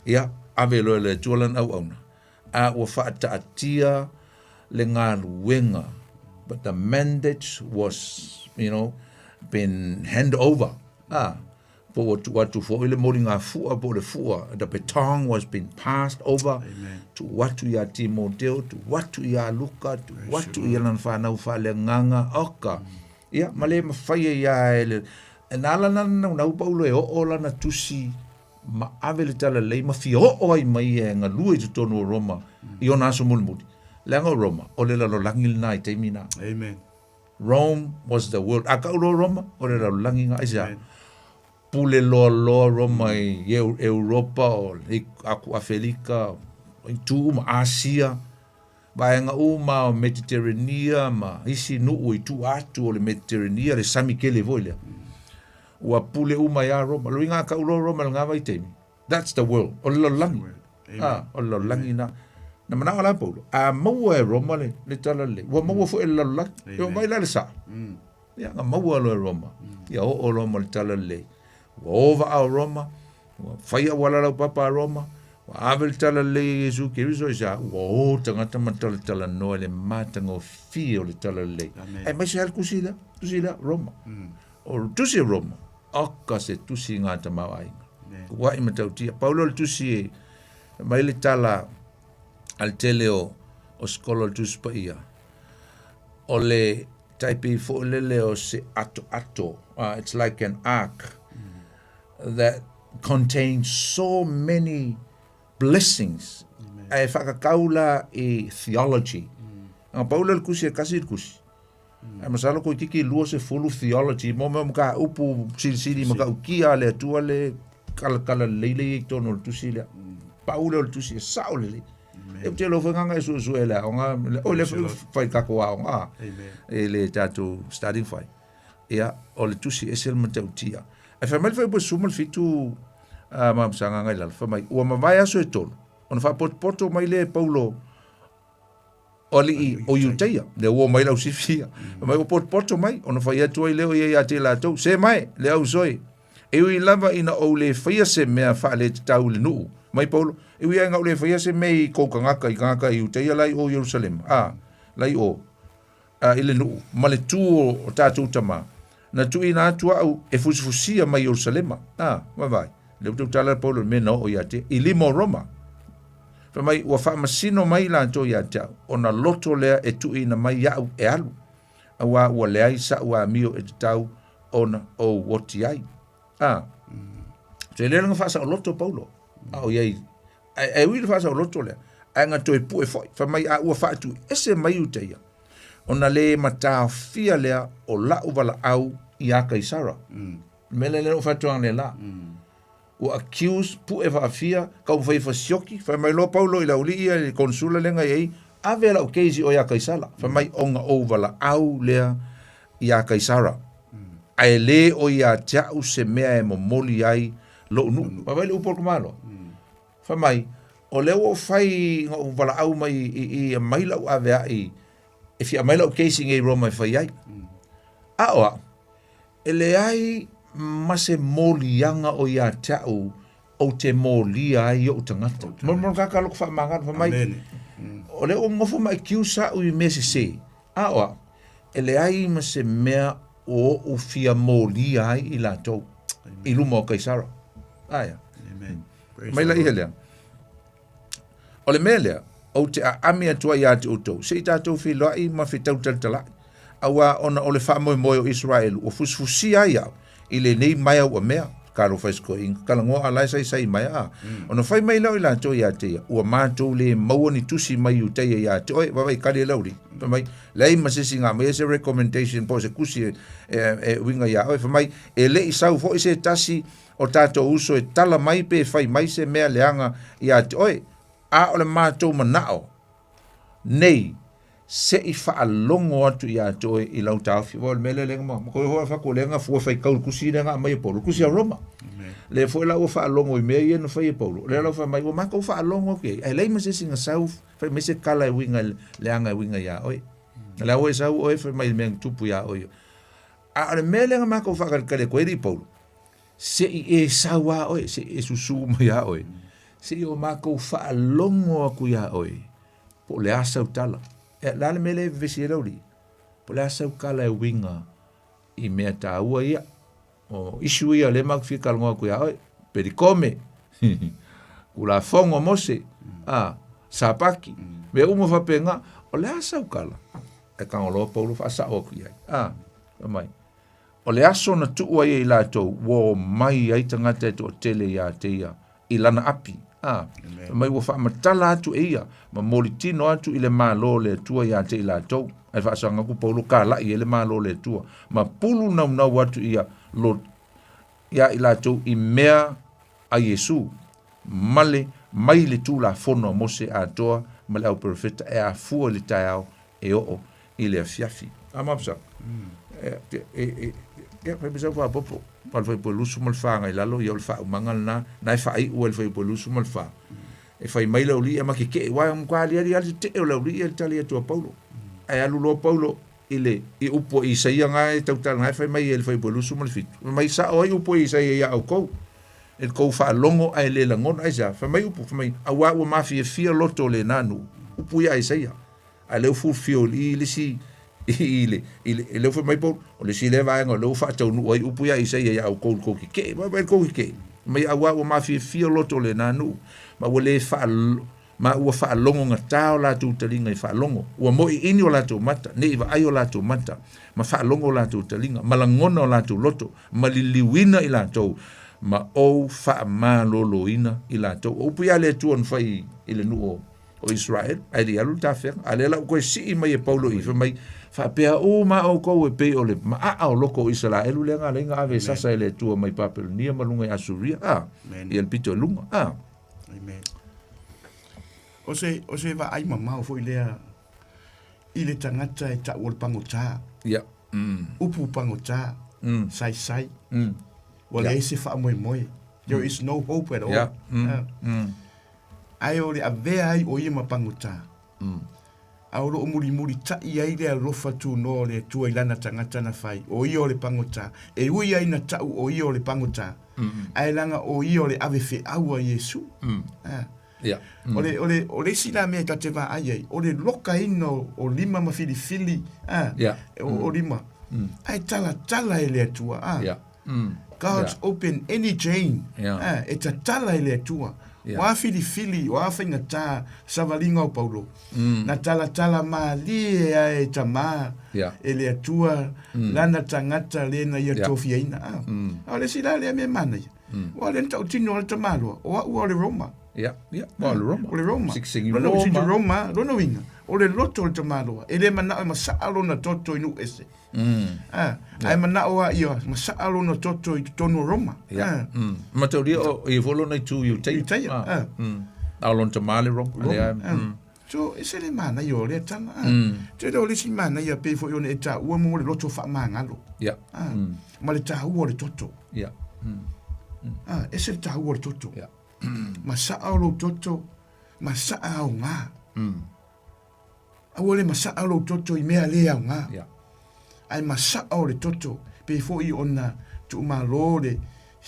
Ia, ave loa e le Atua lana auauna, a ua faataatia le galuega, but the mandate was, you know, been hand over. Ah, po ua tuu atu foi le moligafua po o le fua, the baton was been passed over, tuu atu iā Timoteo, tuu atu iā Luka, tuu atu i lana fanau faaleagaga, oka. Ia, ma le mafai ai lava e le, na ala la na naunau Paulo e oo lana tusi ma ave le talalelei ma fia oo ai mai ia e galue i totonu o Roma i ona aso mulimuli. Leaga o Roma, o le lalolagi lena i taimi na. Amen. Rome was the world. A kau loa Roma, o le lalolagi na. Aisea? Pule loa loa Roma i Europa, o i aku Afelika, i itu uma, Asia, vaega uma o Mediterranea ma isi nuu i tua atu o le Mediterranea, le sami tele foi lea. Ua pule uma ia Roma. Lona uiga a tau loa Roma i lena vaitaimi, that's the world, o le lalolagi. Ah, o le lalolagi na. Na manao la Paulo, a maua e Roma le, le talalelei, ua maua foi e le lalolagi. E oo mai la le sao. Ia, na maua loa e Roma. Ia oo loa ma le talalelei. Ua o vaa o Roma, ua fai auala laupapa a Roma, ua ave le talalelei a Iesu Keriso i sa, ua o tagata ma talatalanoa i le matagofie o le talalelei. Aemaise lava le tusi lea, tusi lea, Roma. O le tusi a Roma, oka se tusi i ngā tamaoaiga. Kuaʻi matautia. Pau lea o le tusi e mai le tala a le tele o, o skola o le Tusi Paia, o le tai pei foi lele o se atoato, it's like an ark that contains so many blessings. Ae whakakau la i theology. Nga pau lea o le kusi e kasi le kusi. Ae masalo toeitiiti 20 theology mo mea o mataupu silisili matautia a le Atua le talatala lelei lea i totonu o le tusi lea. Pau lea o le tusi e sao lelei. E ou te iloa foi gagana e suesue e le aoga, o lea foi fai i tatou aoga i le tatou starting fai. Ia, o le tusi ese le matautia. Ae fai mai le fuaiupu e 17 ma Sagaga i lalo, fai mai, ua mavae aso e tolu, ona faapotopoto mai lea e Paulo o alii o Iutaia, lea ua omai le ausifi ia. Fai mai ua potopoto mai, ona fai atu ai lea o ia ia te latou, se mae, le au soe, e ui lava ina ou le faia se mea faaletatau i le nuu. Mai Paulo, e ui lava ina ou le faia se mea i kou tagata, i tagata Iutaia la i o Ierusalema, a, la i o, a, i le nuu, ma le tu o tatou tama, na tuuina atu au e fusifusia mai Ierusalema. A, vaavaai, lea ua tautala Paulo i le mea na oo ia te, i lima o Roma. Fai mai, ua faamasino mai latou ia te au, ona loto lea e tuuina mai iaʻu e alu, auā ua leai saʻu amio e tatau ona ou oti ai. A, so e le na faasaoloto Paulo, a o iai, ae ui le faasaoloto lea, ae na toe pue foi, fai mai, a ua faatuiese mai Iutaia, ona le mataofia lea o la'u valaau iā Kaisara. Le mea lea lea na ou fai atu analeila. Ua accuse, pue faafia, taumafai e fasioki, fai mai loa Paulo i le aualii ia i le konsula lea na i ai, ave lau case i oe ia Kaisara. Fai mai, ona ou valaau lea iā Kaisara, ae le o ia te au se mea e momoli ai lou nuu. Vaai le upu a le tamaloa. Fai mai, o lea ua ou fai na ou valaau mai i i e aumai lau aveai, e fia aumai lau case i nei Roma e fai ai. A o au, E leai ma se moliaga o ia te au ou te molia ai i oʻu tagata. Mo mo kaka loko faamagalo fai mai. O lea ua nofo ma accuse a'u i mea sesē, a o a'u, e leai ma se mea o oʻu fia molia ai i latou i luma o Kaisara. Aea. Mai la ia lea. O le mea lea, ou te aami atu ai ia te outou, se i tatou feiloai ma fetautalitalaʻi, auā ona o le faamoemoe o Iseraelu ua fusifusia ai au i lenei maea ua mea, talofa e se toeaina, talanoa a la e saisai mai a. Ona fai mai lea o i latou ia te ia, ua matou le maua ni tusi mai Iutaia ia te oe, vaavaai kali e le aualii, fai mai, leai ma se isi na aumaia se recommendation po o se tusi e, e, e uiga ia oe, fai mai, e le i sau foi se tasi o tatou uso e tala mai pe fai mai se mea leaga ia te oe, a o le matou manao nei se i faalogo atu ia te oe i lau taofi. Aua o le mea lea lea ma koe hoa fatu lea na fua faitau le tusi lea na aumai e Paulo, tusi a Roma. Lea foi la ua faalogo i mea ia na fai e Paulo. Lea la ua fai mai ua matou faalogo atu i ai, ae leai ma se isi na sau fai mai se tala e uiga leaga e uiga ia oe. Lea ua e sau oe fai mai i le mea na tupu ia oe. A o le mea lea na matou faatalitali atu ai alii Paulo, Se i e sau a oe, se i e susū mai a oe, se i o makou faalogo aku iā oe, po o le a sau tala. E, le a le mea lea e vevesi ai le aualii? Po o le a sau tala e uiga i mea taua ia. O issue ia o lea matou te fia talanoa atu iā oe, pelikome, Tulafono a Mose, a, Sapati, mea uma faapena. O le a sau tala? Ae tago loa Paulo faasao atu i ai. A, fai mai, O le aso na tuu ai e i latou, ua omai ai tagata e toatele ia te ia i lana api, a, fai mai ua faamatala atu e ia ma molitino atu i le Malo o le Atua ia te i latou. Ae faasaga atu Paulo kalaʻi ai le Malo o le Atua, ma pulu naunau atu ia lo, ia i latou i mea a Iesu, ma le mai le Tulafono a Mose atoa ma le Auperofeta e afua i le taeao e oo i le afiafi. A mapsa, e, ia, fai mai sau faaopoopo, pa le fuaiupu e 24 agai lalo, ia o le faaumaga lena, na e faaiu ai le fuaiupu e 24. E fai mai le aualii, ma kekeʻe, aua e matua aliali lava le tetee o le aualii i le tali atu a Paulo. Ae alu loa Paulo i le i upu a Isaia na e tautala na e fai mai ai i le fuaiupu e 27. Fai mai, sao ai upu a Isaia ia outou, e le tou faalogo ae le lagona. Aisea? Fai mai upu, fai mai, auā ua mafiafia loto o lena nuu, upu ia a Isaia. A lea ua fulfill i le isi i le i le lea ua fai mai Paulo, o le isi lea vaega o lea ua faataunuu ai upu ia Isaia ia outou i le tou kekeʻe. Vaai le tou kekeʻe. Mai auā ua mafiafia loto o lena nuu, ma ua le faa ma ua faalogogata o latou taliga i faalogo, ua moiini o latou mata, ne i vaai o latou mata, ma faalogo o latou taliga, ma lagona o latou loto, ma liliuina i latou, ma ou faamaloloina i latou. O upu ia a le Atua na fai i le nuu o o Israel, ae le i alu le tafega. A lea la ua toe sii mai e Paulo i, fai mai, faapea uma outou e pei o le maaa o loko o Isaraelu lea na ala ai ona ave e sasa e le Atua mai Papelonia ma luga i Asuria, a, ia le pito i luga, a. Amen. O se, o se vaai mamao foi lea i le tagata e tau o le pagota. Ia. Upu pagota, saisai. Ua leai se faamoemoe. There is no hope at all. Yeah. Ae o le avea ai o ia ma pagota, a o lo o mulimulitaʻi ai le alofa tunoa o le Atua i lana tagata na fai, o ia o le pagota, e ui ai na taʻu o ia o le pagota, ae laga o ia o le ave feau a Iesu. A. O le, o le, o le isi la mea ta te vaai ai, o le lokaina o lima ma filifili, a, o lima, ae talatala e le Atua, a. God's open any chain, a, e tatala e le Atua. O a filifili, o a faigata savaliga o Paulo, na talatala malie a e tamā e le Atua lana tagata le na ia tofiaina. A, a o le isi la lea mea manaia, Ua lea na tautino a le tamaloa, o au o le Roma. Ia, ia, o le Roma. O le Roma. Sigisigi Roma. Sigi Roma, lona uiga, o le loto o le tamaloa, e le manao e masaa lona toto i nuu ese. Ah, ae manao a ia masaa lona toto i totonu o Roma. Ia. Ah. Mataulia o ia foi lona itu i Utaia. Utaia, ah. A o lona tamā le Roma. Roma. Ah. So, e se le manaia o lea tala. Ah. Te leo le isi manaia pei foi ona e taua mo le loto faamagalo. Ia. Ah. Ma le taua o le toto. Ia. Ah, e se le taua o le toto. Ia. Ma saa o lou toto, ma saa aoga. Aua le masaa lou toto i mea le aoga. Ia. Ae masaa o le toto. Pei foi ona tuumalo le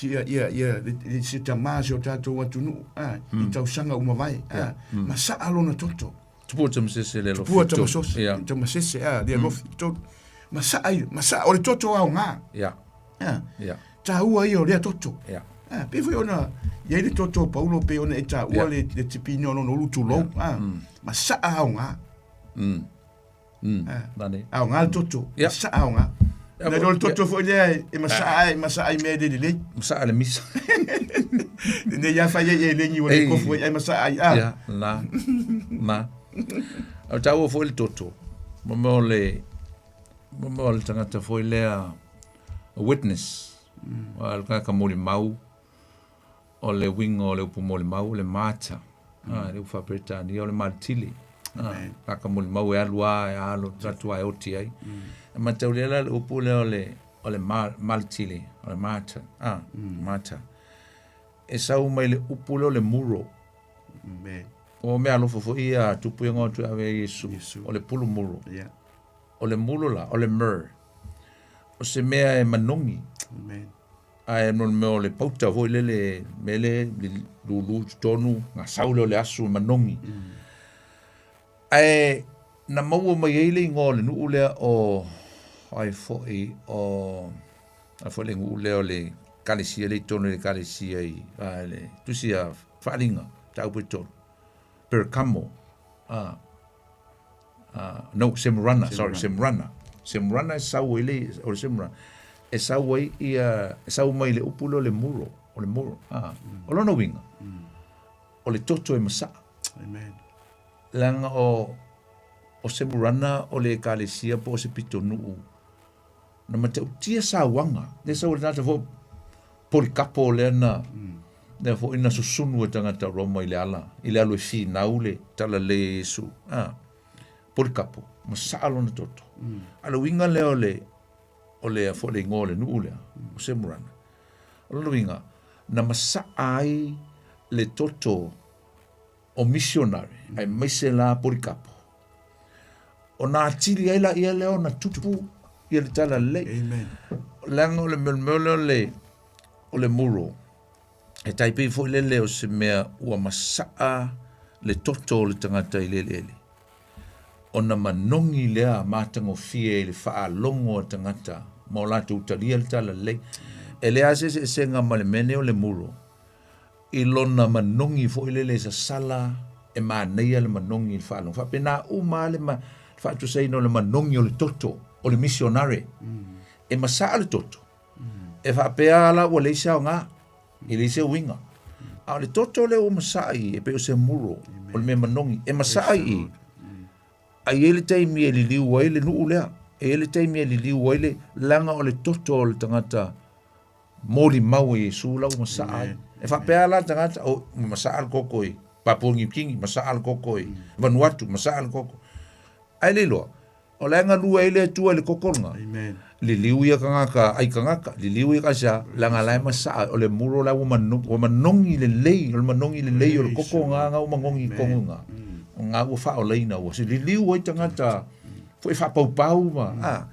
ia ia ia le se tamā si o tatou atunuu a i tausaga ua mavae a masaa lona toto. Tupua tamasese le alofi. Tupua tamasose tamasese a le alofi tolu masaa ia masaa o le toto aoga. Ia. Ia. Taua ia o lea toto. Ia. A pei foi ona i ai le toto o Paulo pei ona e taua le le tipina o lona ulu tulou a masaa aoga. Nani. Aoga le toto. Masaa aoga. Nai lo le toto foi lea e masaa ai, masaa i mea e le lelei. Masaa le misa. Lenei lava fai ai e legi ua le kofu ai, ai masaa ai. A. Ia, na. Na. O taua foi le toto. Mo mea o le, mo mea o le tagata foi lea, a witness. Mm. Le tagata molimau, o le uiga o le upu molimau o le martyr. Mm. Ah, le upu faa-Peretania o le maletili. Ah, tagata molimau e alu lava e alo atu lava e oti ai. Mm. E mataulia la le upu lea o le o le maletili, o le martyr. Ah, mm. martyr. E sau mai le upu lea o le muro. Amen. O mea alofa foi ia tupu ia ngā tu ave Iesu. O le pulu muro. Yeah. O le muro la, o le myrrh. O se mea e manogi. Amen. Ae no le mea o le pauta foi lele mele le lulu i totonu gasau lea o le asu e manogi. Ae na maua mai ai le igoa o le nuu lea o ai foi o ai foi le nuu lea o le ekalesia lea i totonu i le ekalesia i a le tusi a Faaaliga mataupu e 3 Perkamo a no Semurana sorry Semurana Semurana e sau ai le o le Semurana e sau ai ia e sau mai le upu lea o le muro o le muro a o lona uiga o le toto e masaa. Amen. Leaga o o Semurana o le ekalesia po o se pitonuu na matautia sauaga lea sau ai le tagata foi Polikapo lea na lea foi na susunu e tagata Roma i le ala i le alu e finau le talalelei e Iesu a Polikapo masaa lona toto. A o le uiga lea o le o le foi le igoa o le nuu lea o Semurana o lona uiga na masaa ai le toto o misionare aemaise la Polikapo ona atili ai laia lea ona tupu ia le talalelei. Amen. Leaga o le mea mea lea o le o le muro e tai pei foi lele o se mea ua masaa le toto o le tagata i le eleele ona manogi lea matagofie i le faalogo a tagata ma o latou talia le talalelei. E leai lava se eseesega ma le mea lenei o le muro i lona manogi foi lele e sasala e manaia le manogi i le faalogo. Faapena uma lava le ma, faatusaina o le manogi o le toto o le misionare. E masaa le toto. E faapea la ua leai se aoga, e leai se uiga. A o le toto lea ua masaa i i, e pei o se muro, o le mea manogi, e masaa i i. A i ai le taimi e liliu ai le nuu lea, e i ai le taimi e liliu ai le leaga o le toto o le tagata molimau e Iesu la ua masaa ai. E faapea la tagata, o ua masaa le koko i Papua New Guinea, masaa le koko i Vanuatu, masaa le koko. Ae le iloa, o la e galue ai le Atua i le koko lena. Liliu ia kangaka ai kangaka, liliu ia kaisa, leaga la e masaa, o le muro la ua manogi, ua manogi lelei, o le manogi lelei o le koko nga nga ua manogi i kongu nga. Nga ua faaolaina ua se liliu ai tagata foi faapaupau ma, a.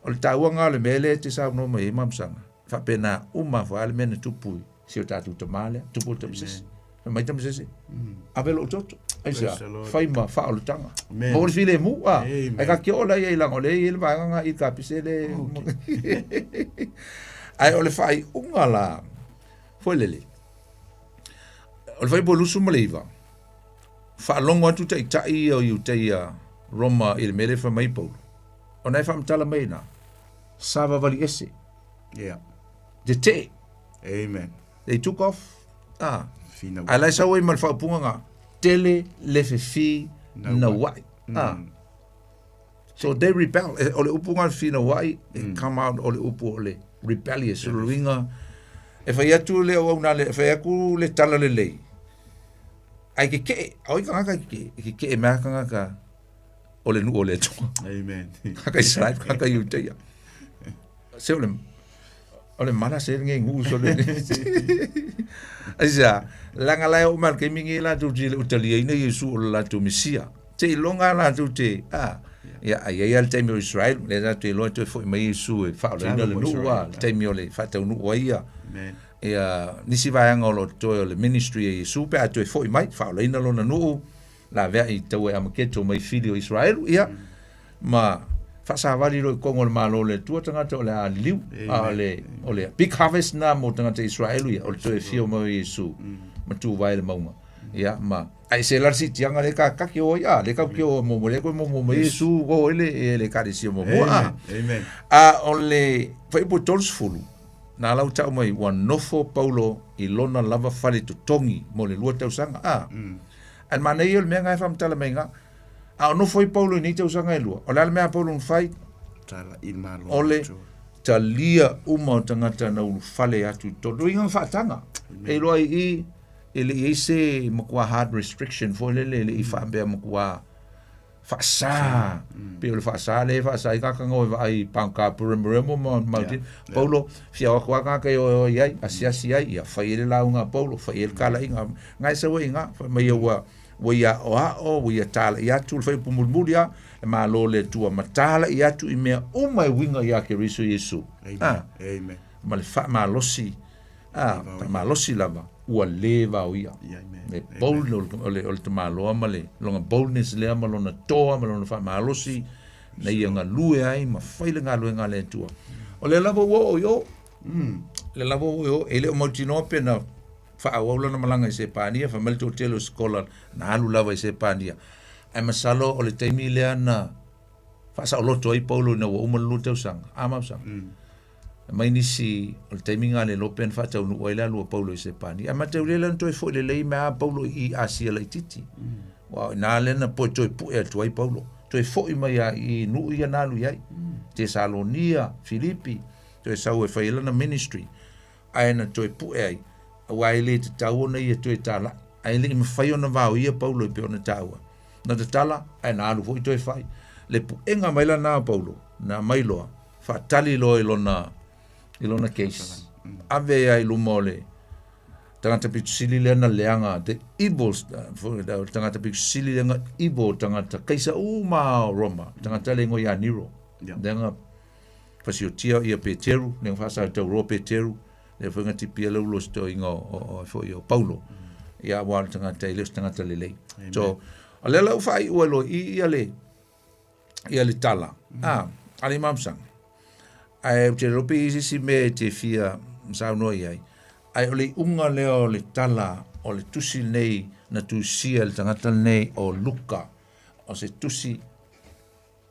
O le taua lena o le mea lea e te saunoa mai ai Mamusaga, e faapena uma foi lava le mea na tupu i si o tatou tama lea, tupu le tamasese. Fai mai tamasese, ave lou toto, aisea, fai ma faaolataga. Maua le filemu, a, ai ka ke o la ia i laga o lea e i ai le vaega nga i kapise le. Ae o le faaiuga la, foi lele, o le fuaiupu e 29, faalogo atu taitai ia o Iutaia Roma i le mea lea e fai mai ai Paulo. Ona e faamatala mai ina, savavali ese. Yeah. Tetee. Amen. They took off. Ah. Whina Ae la e sau ai ma le faaupuga nga, tele le fefi nauai. Ah. So they rebel. Eh, o le upu nga finauai, e come out o le upu o le rebellious, o le uiga, e fai atu le auauna le, e fai atu le tala lelei. Ae keke'e, a o ai kangaka e keke'e? E keke'e mai lava kangaka o le nuu o le Atua. Amen. Kangaka Israel, kangaka Iutaia. Se o le, o le mala se nge ngu so le. Aisea, leaga la e oo mai i le taimi lenei latou te le o taliaina Iesu o le latou Mesia. Seiloga latou te, a. Ia, a i ai lava le taimi o Israel, lea tatou te iloa e toe foi mai Iesu e faaolaina le nuu, a, le taimi o le faataunuu ai ia, ia nisi vaega o lo o totoe o le ministry a Iesu pe a toe foi mai, faaolaina lona nuu, laveai i taua e Amaketo mai fili o Israelu, ia, ma faasavali loa i totonu o le Malo o le Atua tagata o le a liliu, a o le, o le big harvest na mo tagata Israelu ia, o le toe afio mai o Iesu, ma tuvae le mauga. Ia, ma Ai se la siitiaga le ka kake o ai a le ka ke o mo mo le ko mo mo mo Yesu o ele e le ka si mo mo a. Amen. A o le fuaiupu 30 na lau tau mai ua nofo Paulo i lona lava fale totogi mo le 2 tausaga a. Ae le manaia o le mea nga e faamatala mai nga a o nofo ai Paulo i nei tausaga e lua o le a le mea a Paulo na fai? Tala i le Malo O le talia uma o tagata na ulufale atu i totonu. Uiga na faataga. E iloa i i E le i ai se matua hard restriction foi lele, e le i faapea matua faasa, pei o le faasa lea e faasa ai tagata na o e vaai i pagota puremeremo ma mautini. Paulo, fia o atu lava tagata e o e o i ai, asiasi ai, ia fai ai le lauga a Paulo, fai ai le talaiga. Na e sau ai i ina, fai mai ua ua ia aoao, ua ia talai atu le fuaiupu mulimuli lava, le Malo o le Atua ma talai atu i mea uma e uiga ia Keriso Iesu. Amen. Amen. Ma le faamalosi A, malosi lava, ua le vaoia. Le bold o le, o le tamaloa ma le lona boldness lea ma lona toa ma lona faamalosi na ia galue ai ma fai le galuega a le Atua. O lea lava ua oo i o. Lea lava ua oo i o. E le o mautinoa pe na faaauau lana malaga i Sepania, fai mai le toatele o sikola na alu lava i Sepania. Ae masalo o le taimi lea na faasaoloto ai Paulo ina ua uma le 2 tausaga. A Mausanga? Mai nisi o le taimi lena le iloa pe na faataunuu ai le alu a Paulo i Sepania. Ae mataulia lea na toe foi lelei mai lava Paulo i Asia laitiiti. Aua o i ina lea na toe pue atu ai Paulo. Toe foi mai lava i nuu ia na alu i ai. Tesalonia, Filipi, toe sau e fai ai lana ministry. Ae na toe pue ai, aua e le tatau ona ia toe talai. Ae le i mafai ona vaoia Paulo e pei ona taua. Na tatala, ae na alu foi toe fai. Le puega mai la na o Paulo, na aumai loa, faatali loa i lona, i lona case. Ave ai i luma o le tagata pito sili lea na leaga, the evil, tagata pito sili lea na evil tagata, kaisa uma o Roma, tagata le igoa ia Nero. Leaga fasiotia ia Peteru, lea na faasatauroa Peteru, lea foi na tipia le ulo sitoiga o, o, foi o Paulo. Ia aua o le tagata e le o se tagata lelei. So, o lea la ua faaiu ai loa i i ia le, ia le tala, a, a le mamusaga. Ae ou te iloa pe i ai se isi mea e te fia saunoa i ai, ae o le iuga lea o le tala o le tusi lenei na tusia e le tagata lenei o Luka, o se tusi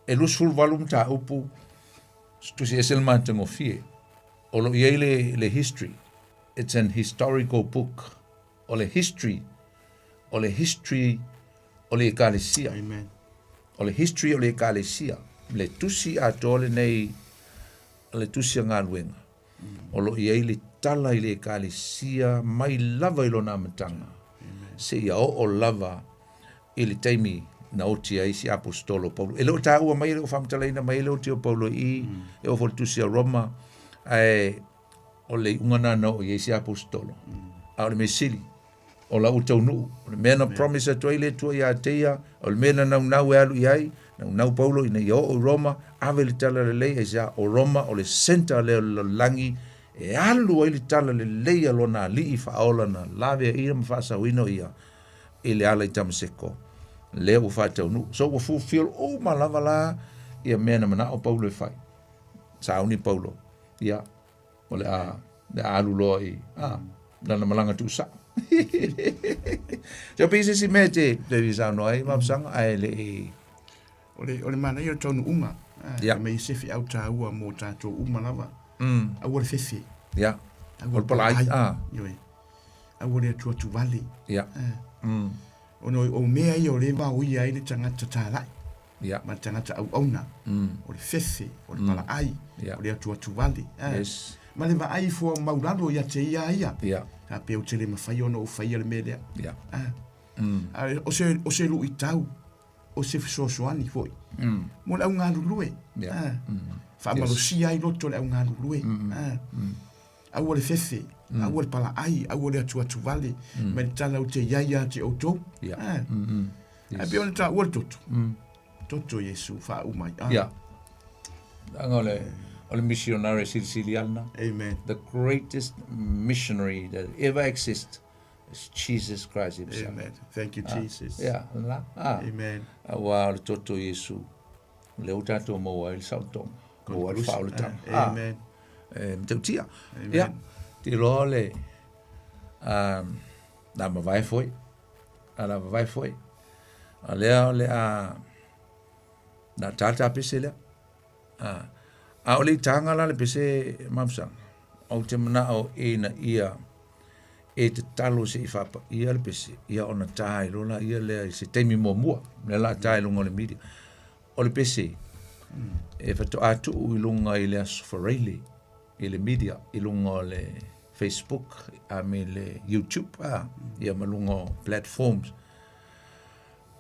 e 28 mataupu, se tusi ese le matagofie. O lo o i ai le, le history, it's an historical book, o le history, o le history o le Ekalesia. Amen. O le history o le Ekalesia, le tusi atoa lenei, le tusi a galuega. O lo o i ai le tala i le Ekalesia mai lava i lona amataga, seia oo lava i le taimi na oti ai si aposetolo o Paulo. E le o taua mai, e le o faamatalaina mai le oti o Paulo i i, e oo foi i le tusi a Roma, ae o le iuga lena na oo i ai si aposetolo. A o le mea sili, o la ua taunuu. O le mea na promise atu ai le Atua ia te ia, o le mea na naunau e alu i ai, naunau Paulo ina ia oo i Roma, ave le tala lelei, aisea, o Roma o le centre lea o le lalolagi e alu ai le tala lelei a lona Alii faaola na laveaina ma faasaoina o ia i le ala i Tamaseko. Lea ua faataunuu. So ua fulfill uma lava la ia mea na manao Paulo e fai. Sauni Paulo, ia, o le a, le a alu loa i, a, lana malaga tuusao. So pei se isi mea e te, te fia saunoa ai, Mapusaga, ae le i... O le, o le manaia o le taunuuga, yeah. Me i se feau tāua mō tātou uma lava. Aua le fefe. Yeah. Aua le palai. Ah. Ioe. Aua le atu atu vale. Yeah. Ona o mea ia o le vaoia ai le tagata tālai. Yeah. Ma le tagata auauna. O le fefe, o le palaai, Yeah. o le atuatu vale. Yes. Ma le vaai ifo au maulalo ia te ia ia. Yeah. A pe ou te le mawhai ona o whaia le mea lea. Yeah. A, o se, o se luitau, o se fesoasoani foi. Mo le augalulue. Yeah. Faamalosia ai loto le augalulue. Aua le fefe, aua le palaai, aua le atuatu vale, ma le tala ou te iai ia te outou. Yeah. Ae pei ona taua le toto. Toto Iesu faauma ai. Ah. Ia. Leaga o le, o le missionary silisili lava lena. Amen. The greatest missionary that ever exist is Jesus Christ himself. Amen. Thank you, Jesus. Ia, lena. Ah. Amen. Aua o le toto Iesu, lea ua tatou maua ai le saolotoga, maua ai le faaolataga. Ah, Amen. E matautia. Amen. Ia, te iloa o le, um, na mavae foi, a la mavae foi. A lea o le a, na tā tā pese lea. A, a o le itaga la le pese mafusaga, ou te manao ina ia e tatalo se i faapaia le pese, ia ona tā ai loa laia lea i se taimi muamua, lea o le a tā i luga o le media. O le pese, e faatoa tuu i luga i le Aso Faraile i le media, i luga o le Facebook a me le YouTube, a, ia ma luga o platforms.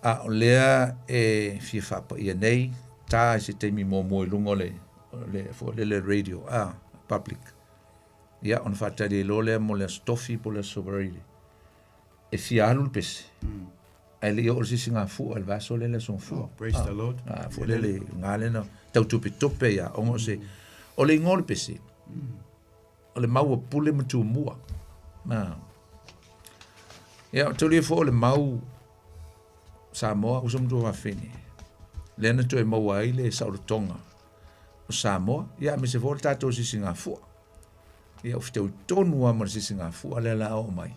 A o lea e fia faapaia nei, tā i se taimi muamua i luga o le, le, foi lele radio, a, public. Ia, ona faatali ai loa lea mo le Aso Tofi po o le Aso Faraile. E fia alu le pese. Ae le i oo le sisi gafua i le vaiaso lea le aso gafua. Oh, praise the Lord. Ah, foi lele ga lea na tau topetope ia ona o se o le igoa o le pese. O le mau a Pule ma Tumua. Na. Ia, taulia foi o le mau Samoa, uso ma tuafafine. Lea na toe maua ai le saolotoga o Samoa, ia aemaise foi o le tatou sisigafua. Ia, ua fetaui tonu lava ma le sisigafua lea la oo mai.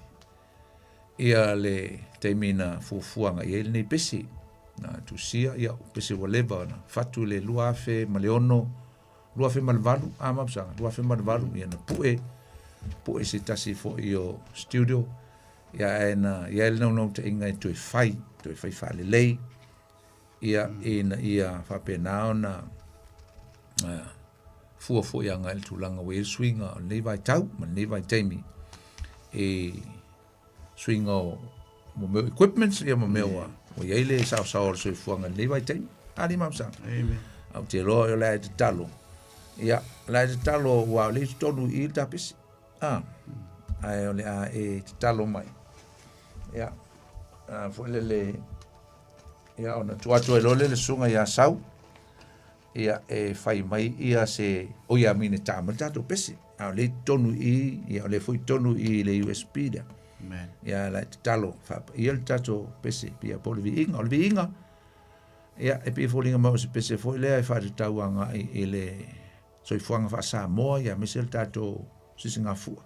Ia le taimi na fuafua agai ai lenei pese. Na tusia, ia, pese ua leva ona fatu i le 2006, 2008, a mapusaga, 2008, ia na pue, pue se tasi foi o studio, ia ae na i ai le naunautaiga e toe fai, toe fai faalelei, ia ina ia faapena ona fua foi agai i le tulaga ua i ai le suiga o lenei vaitau ma lenei vaitaimi i suiga o mo mea o equipments ia ma mea ua ua i ai le saosaoa o le soifuaga i lenei vaitaimi. Alii ma Mapusaga. Amen. Ae ou te iloa o le a e tatalo. Ia, o le a e tatalo aua o lea i totonu i i le tapesi. Ah, ae o le a e tatalo mai. Ia, a foi lele, ia ona tuu atu ai loa lea le susuga ia Sau, ia e fai mai ia se, o ia mine tā mai le tatou pese. A o lea i totonu i i, ia o lea foi i totonu i le USB lea. Amen. Ia la e tatalo, faapaia le tatou pese, pia po o le viiga. O le viiga, ia e pei e foliga mai o se pese foi lea e faatatau agai i le soifuaga faa-Samoa, ia aemaise le tatou sisigafua.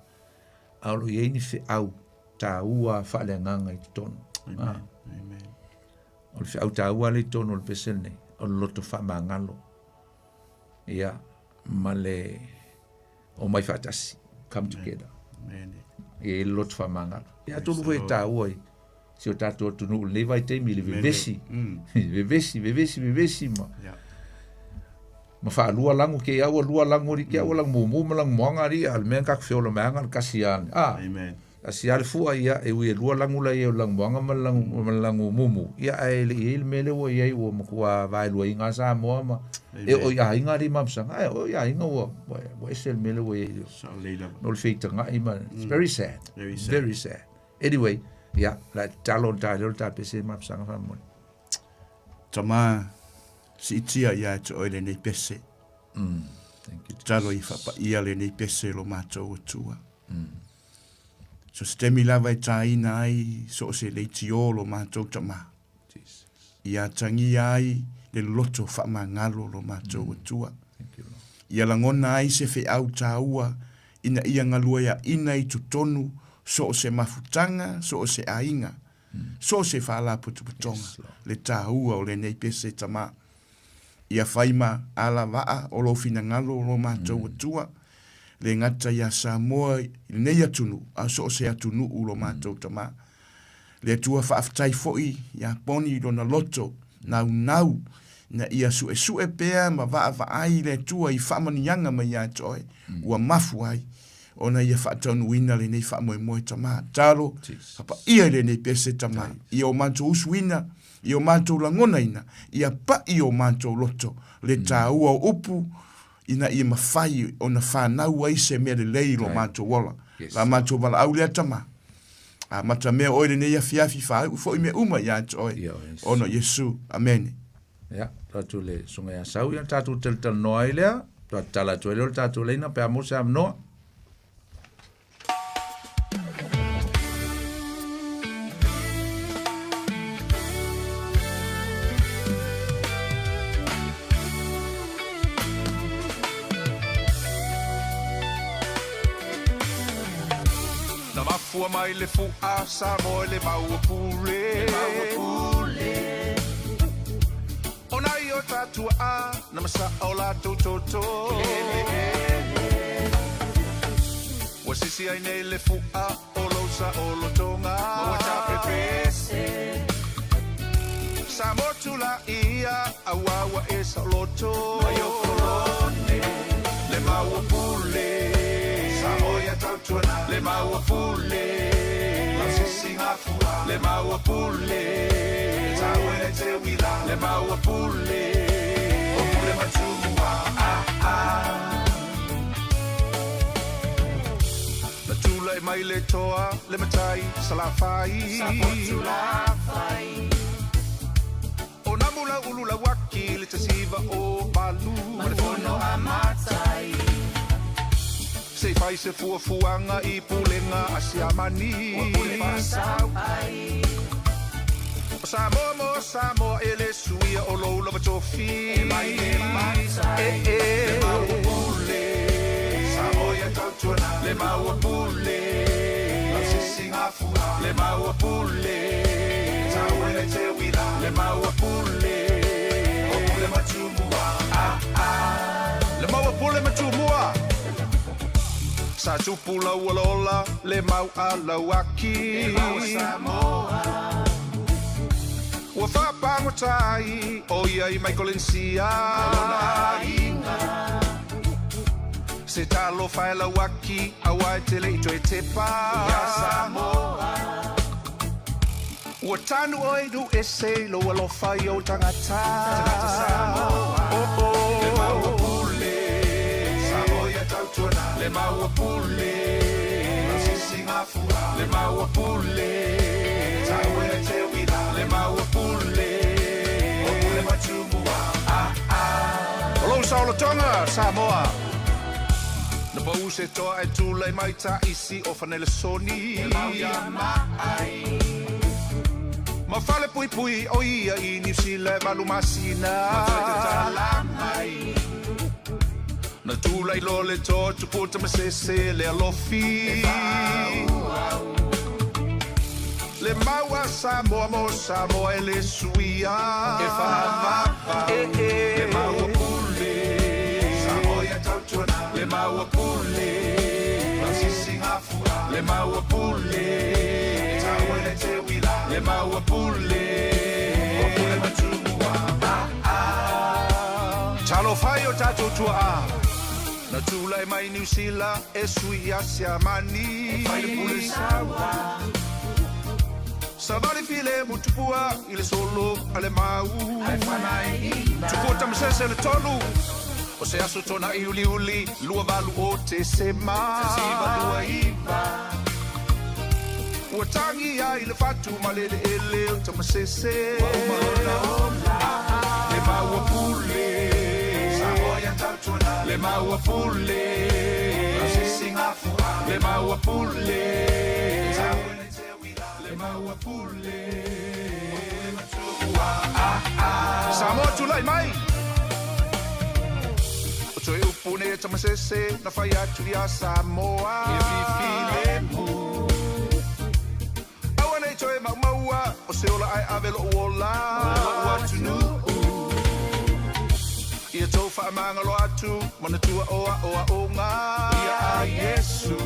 A o lo o i ai ni feau taua faaleagaga i totonu. Amen. Ah. Amen. O le feau taua lea i totonu o le pese lenei, o le loto faamagalo. Ia, ma le omai faatasi, come together. Amen. E i ai le loto faamagalo. Ia, atonu foi e taua i si o tatou atunuu i lenei vaitaimi i le vevesi. Vevesi, vevesi, vevesi ma Yeah. ma faalua lago ke au lua lago ri ke au lago mumu ma lago moaga ri a le mea ka feola mai aga le kasi a a Amen. kasi a le fua ia e ui e lua lago la ia o le lago moaga ma le lago ma le lago mumu ia ae le i ai le mea lea ua i ai ua matua vaeluaina Samoa ma e oo i aiga alii ma mapusaga ae oo i aiga ua ua ese le mea lea ua i ai Sao lelei lava. no le feitaga'i ma it's very sad Very sad. very sad anyway ia la tatalo ona ta leo le tapese ma mapusaga faamolemole. Tama, siitia ia te oe lenei pese. Thank you. Tatalo i faapaia lenei pese lo matou Atua. So se taimi lava e tāina ai so o se leitio lo matou tama. Jesus. Ia atagia ai le loto faamagalo lo matou Atua. Thank you, Lord. Ia lagona ai se feau tāua ina ia galueaʻina i totonu so o se mafutaga, so o se aiga, so o se faalapotopotoga, le tāua o lenei pese tama. Ia fai ma alavaa o lou finagalo o lo matou Atua, le gata iā Samoa i lenei atunuu, a o so o se atunuu lo matou tama. Le Atua faafetai foi iā Poni i lona loto naunau ina ia suesue pea ma vaavaai le Atua i faamanuiaga mai ia te oe ua mafu ai ona ia faataunuuina lenei faamoemoe tama. Talo, fapaia i lenei pese tama, ia o matou usuina, ia o matou lagonaina, ia pai o matou loto le tāua o upu ina ia mafai ona fanau ai se mea lelei i lo matou ola. La matou valaau lea tama. Amata mea oe lenei afiafi, faaiu foi mea uma ia te oe, ona o Iesu. Amene. Ia, tuu atu i le Susuga ia Sau, ia ona tatou talatalanoa ai lea, faatoa tatala atu ai lea o le tatou laina pe a maua se avanoa. Na mafua mai le fu'a Samoa i le maua pule. O nai o ta tua'a na masa'a o latou toto. Ua sisi ai nei le fu'a o lou sa'olotoga. Ma ua tapepese. Samoa tulaia auā ua e sa'oloto. Mai o kolone le maua pule. Samoa ia tautuana le maua pule. Lau sisigafua le maua pule. E taua e te uila le maua pule. O pule ma Tumua ah ah. Na tulai mai le toa le matai Salafai. Safotulafai. O Namula ulu lauaki le tasiva o Malu. Ma le fono a Matai. Se i fai se fuafuaga i pulega a Siamani. Ua pule faasau ai. O Samoa mo Samoa e le suia o lou lava tofi. E mai le matai. E e. Le maua pule. Samoa ia tautuana. Le maua pule. Lau sisigafua. Le maua pule. Taua le te uila. Le maua pule. O pule ma Tumua. Ah ah. Le maua pule ma Tumua. Sa tupu lau olaola le mau a Lauaki. Le mau a Samoa. Ua faapagota ai o ia i Maikolenisia. Ma lona aiga. Se talofa e Lauaki auā e te le i toe tepa. Ia Samoa. Ua tanu oe i nuu ese i lou alofa i ou tagata. Tagata Samoa. Oh oh. Le maua pule. Samoa ia tautuana. Le maua pule. Lau sisigafua. Le maua pule. Taua le te uila. Le maua pule. O pule ma Tumua. Ah ah. O lou saolotoga, Samoa. Na pau se toa e tulai mai taisi o Fanelesoni. E mau ia maai. Ma Falepuipui o ia i Niu Sila e 8 masina. Ma toe tatala mai. Na tulai loa le toa tupu Tamasese le alofi. E faaauau. Le mau a Samoa mo Samoa e le suia. E faavava. E e. Le maua pule. Samoa ia tautuana. Le maua pule. Lau sisigafua. Le maua pule. E taua le te uila. Le maua pule. O pule ma Tumua. Ah ah. Talofa e o tatou tuaa. Na tulai mai Niu Sila e sui ia Siamani. E fai le pule saua. Savali filemu tupua i le solo a le mau. Ae fanaiina. Tupua Tamasese le tolu. O se aso tona Iuliuli 28 o Tesema. 1929. Ua tagi ai le fatu ma le eleele o Tamasese. Ua uma lona ola. Le maua pule. Samoa ia tautuana. Le maua pule. Lau sisigafua. Le maua pule. Taua le te uila. Le maua pule. O pule ma Tumua. Ah ah. Samoa tulai mai. O toe upu nei a Tamasese na fai atu iā Samoa. Ia filemu. Aua nei toe maumaua o se ola ae ave lo'u ola. Mo lo'u atunuu. Ia tou faamagalo atu manatua o aoaoga. Ia a Iesu.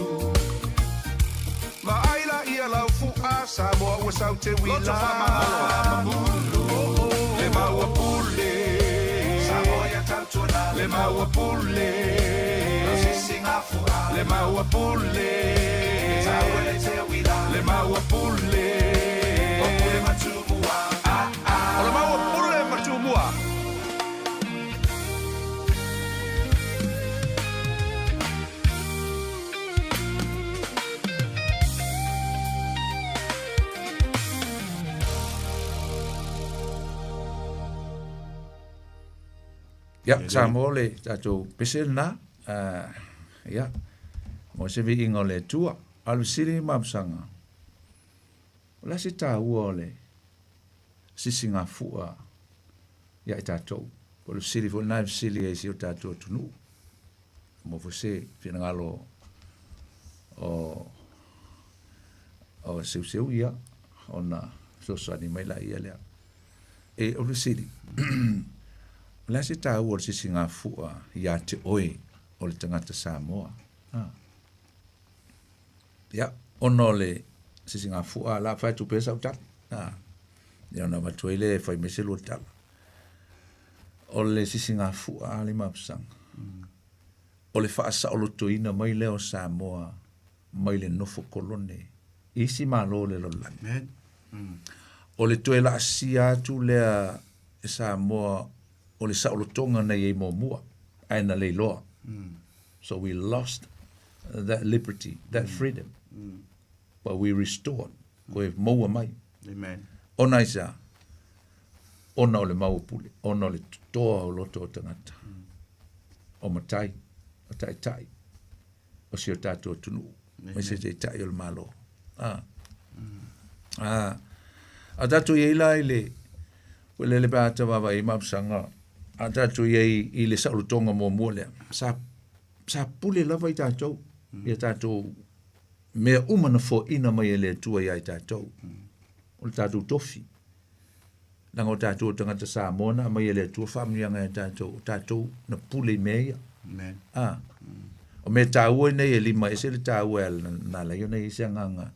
Vaai la ia lau fu'a Samoa ua sau te uila. Loto faamagalo mamulu. Le maua pule. Samoa ia tautuana. Le maua pule. Lau sisigafua. Le maua pule. Taua le te uila. Le maua pule. O pule ma Tumua. Ah ah. O le maua pule ma Tumua. Ia, Samoa le tatou pese lena. Ia, mo se viiga o le Atua. A o le fesili ma Mapusaga, o le a se taua o le sisigafua ia i tatou? Po o le fesili foi lena e fesili ai i si o tatou atunuu. Mo foi se finagalo o o Seuseu, ia, ona fesoasoani mai laia lea. E, o le fesili, o le a se taua o le sisigafua ia te oe o le tagata Samoa? Ha. Ia, ona o le sisigafua, la fai atu pea sau tala. Ha. Ia, ona avatu ai lea e fai mai se lua tala. O le sisigafua a le mapusaga. O le faasaolotoina mai lea o Samoa mai le nofo kolone i isi Malo o le lalolagi. Amen. Mm. O le toe laasia atu lea e Samoa o le saolotoga na i ai muamua, ae na le iloa. Mm. So we lost that liberty, that freedom. But we restored. Koe maua mai. Amen. Ona aisea? Ona o le mau o pule, ona o le totoa o loto o tagata. O matai, o taitai, o si o tatou atunuu, mai se taitai o le Malo. A. A. A tatou i ai la i le, ua lele pe a ta vaavaai ai mapusaga, a tatou i ai i le saolotoga muamua lea, sa, sa pule lava i tatou, ia tatou mea uma na foaina mai e le Atua ia i tatou. O le tatou tofi. Leaga o tatou o tagata Samoa na aumai e le Atua faamanuiaga ia tatou, o tatou na pule i mea ia. Amen. Ah. O mea taua nei e lima ese le taua e na ala ai ona i ai se agaga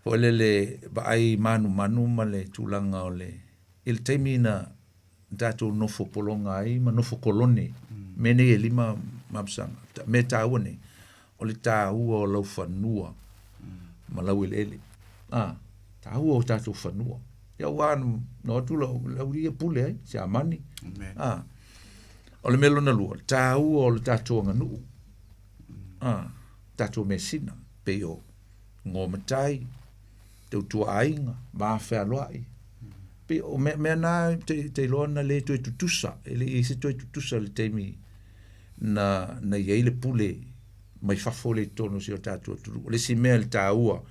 foi lele vaai manumanu ma le tulaga o le i le taimi na tatou nofo pologa ai ma nofo kolone mea nei e lima mapusaga mea taua nei o le taua o lau fanua ma lau eleele. A, taua o tatou fanua. Ia ua na o atu lau, lau ia pule ai, Siamani. Amen. A, o le mea lona lua, taua o le tatou aganuu. A, tatou measina, pei o igoa matai, tautua aiga, va fealoai. Pei o mea, mea na te, te iloa na le toe tutusa, e le i ai se toe tutusa i le taimi na, na i ai le pule mai fafo lea i totonu o si o tatou atunuu. O le isi mea le taua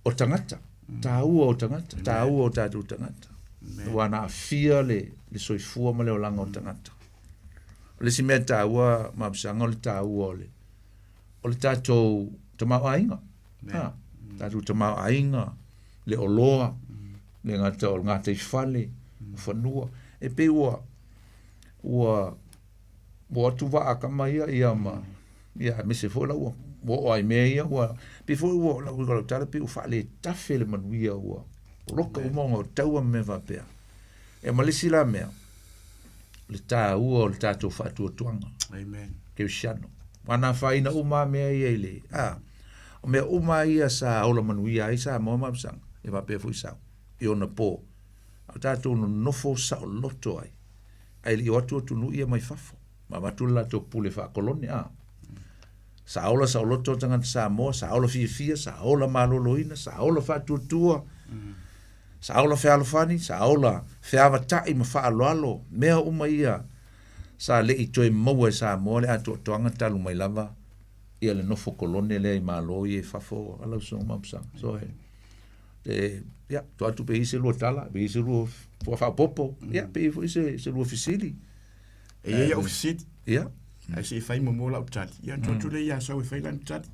o tagata, taua o tagata, taua o tatou tagata. Aua na aafia le, le soifua ma le olaga o tagata. O le isi mea taua, Mapusaga, o le taua o le, o le tatou tamaoaiga. Ha, tatou tamaoaiga, le oloa, le gata o le gataifale, o fanua. E pei ua, ua ua atu vaa kama ia ia ma ia aemaise foi la ua ua oo lava i mea ia ua pei foi ua lau lau tala pei ua faaletafe le manuia ua poloka uma ona o taua ma mea faapea. Ia ma le isi la mea, le taua o le tatou faatuatuaga. Amen. Kerisiano. Aua na afaina uma lava mea ia i le, a, o mea uma lava ia sa ola manuia ai Samoa ma Apisaga, e faapea foi Sau, i ona po, a o tatou nonofo saoloto ai, ae le i o atu atunuu ia mai fafo, ma avatu le latou pule faakolone, a. Sa ola saoloto tagata Samoa, sa ola fiafia, sa ola maloloina, sa ola faatuatua, sa ola fealofani, sa ola feavatai ma faaaloalo, mea uma ia sa le i toe maua e Samoa le atoatoaga talu mai lava ia le nofo kolone lea i Malo ia i fafo a lau Susuga Mapusaga. So, e, e, ia, tuu atu pe i ai se lua tala, pe i ai se lua faaopoopo, ia, pe i ai foi se, se lua fesili. E i ai au fesili. Ia. Ae se i fai muamua lau tali. Ia, ona tuu atu lea ia Sau e fai lana tali.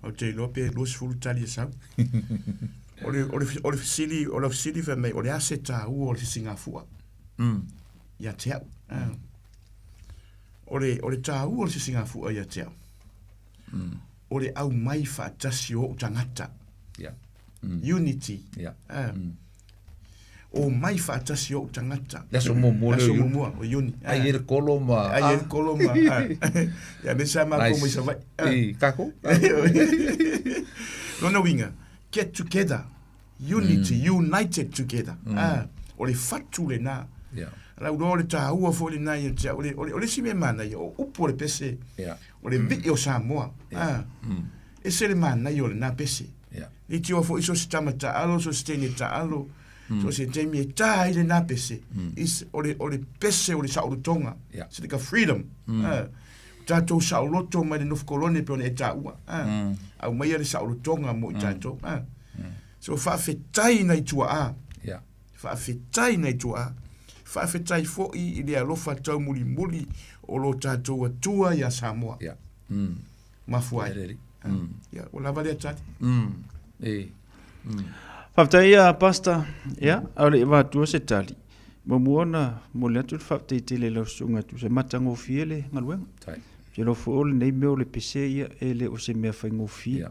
Ou te iloa pe 20 tali a Sau. O le, o le, o le fesili, o lau fesili fai mai, o le a se taua o le sisigafua? Ia te au. Ah. O le, o le taua o le sisigafua ia te au. O le aumai faatasi o ou tagata. Ia. Unity. Ia. Ah. Omai faatasi ou tagata. Le aso muamua lea o Iuni. Aso muamua o Iuni. Ai ai le kolo ma... Ai ai le kolo ma... Ia me sa matou mai Savaii. I kako. Lona uiga, get together, unity, united together. O le fatu lena. Yeah. Lau iloa o le taua foi lena ia te au. O le, o le, o le isi mea manaia, o upu o le pese, Yeah. o le vii o Samoa. Ese le manaia o lena pese. Yeah. Leitioa foi so se tama taalo, so se teine taalo. So se taimi e tā ai lenā pese, is, o le, o le pese o le saolotoga, Yeah. it's like a freedom. Ah, o tatou saoloto mai le nofo kolone pe ona e tāua. Ah, Aumaia le saolotoga mo i tatou. Ah. So faafetai nai tuaa. Yeah. Faafetai nai tuaa. Faafetai foi i le alofa taumulimuli o lo tatou Atua iā Samoa. Yeah. Mafua ai. Lelei. Ia, ua lava lea tali. E. Faafetai ia Pastor, ia, a o le i avatua se tali, muamua ona momoli atu le faafetai tele i lau susuga e tusa e matagofie le galuega. Tai. Ou te iloa foi o lenei mea o le pese ia e le o se mea faigofie. Ia.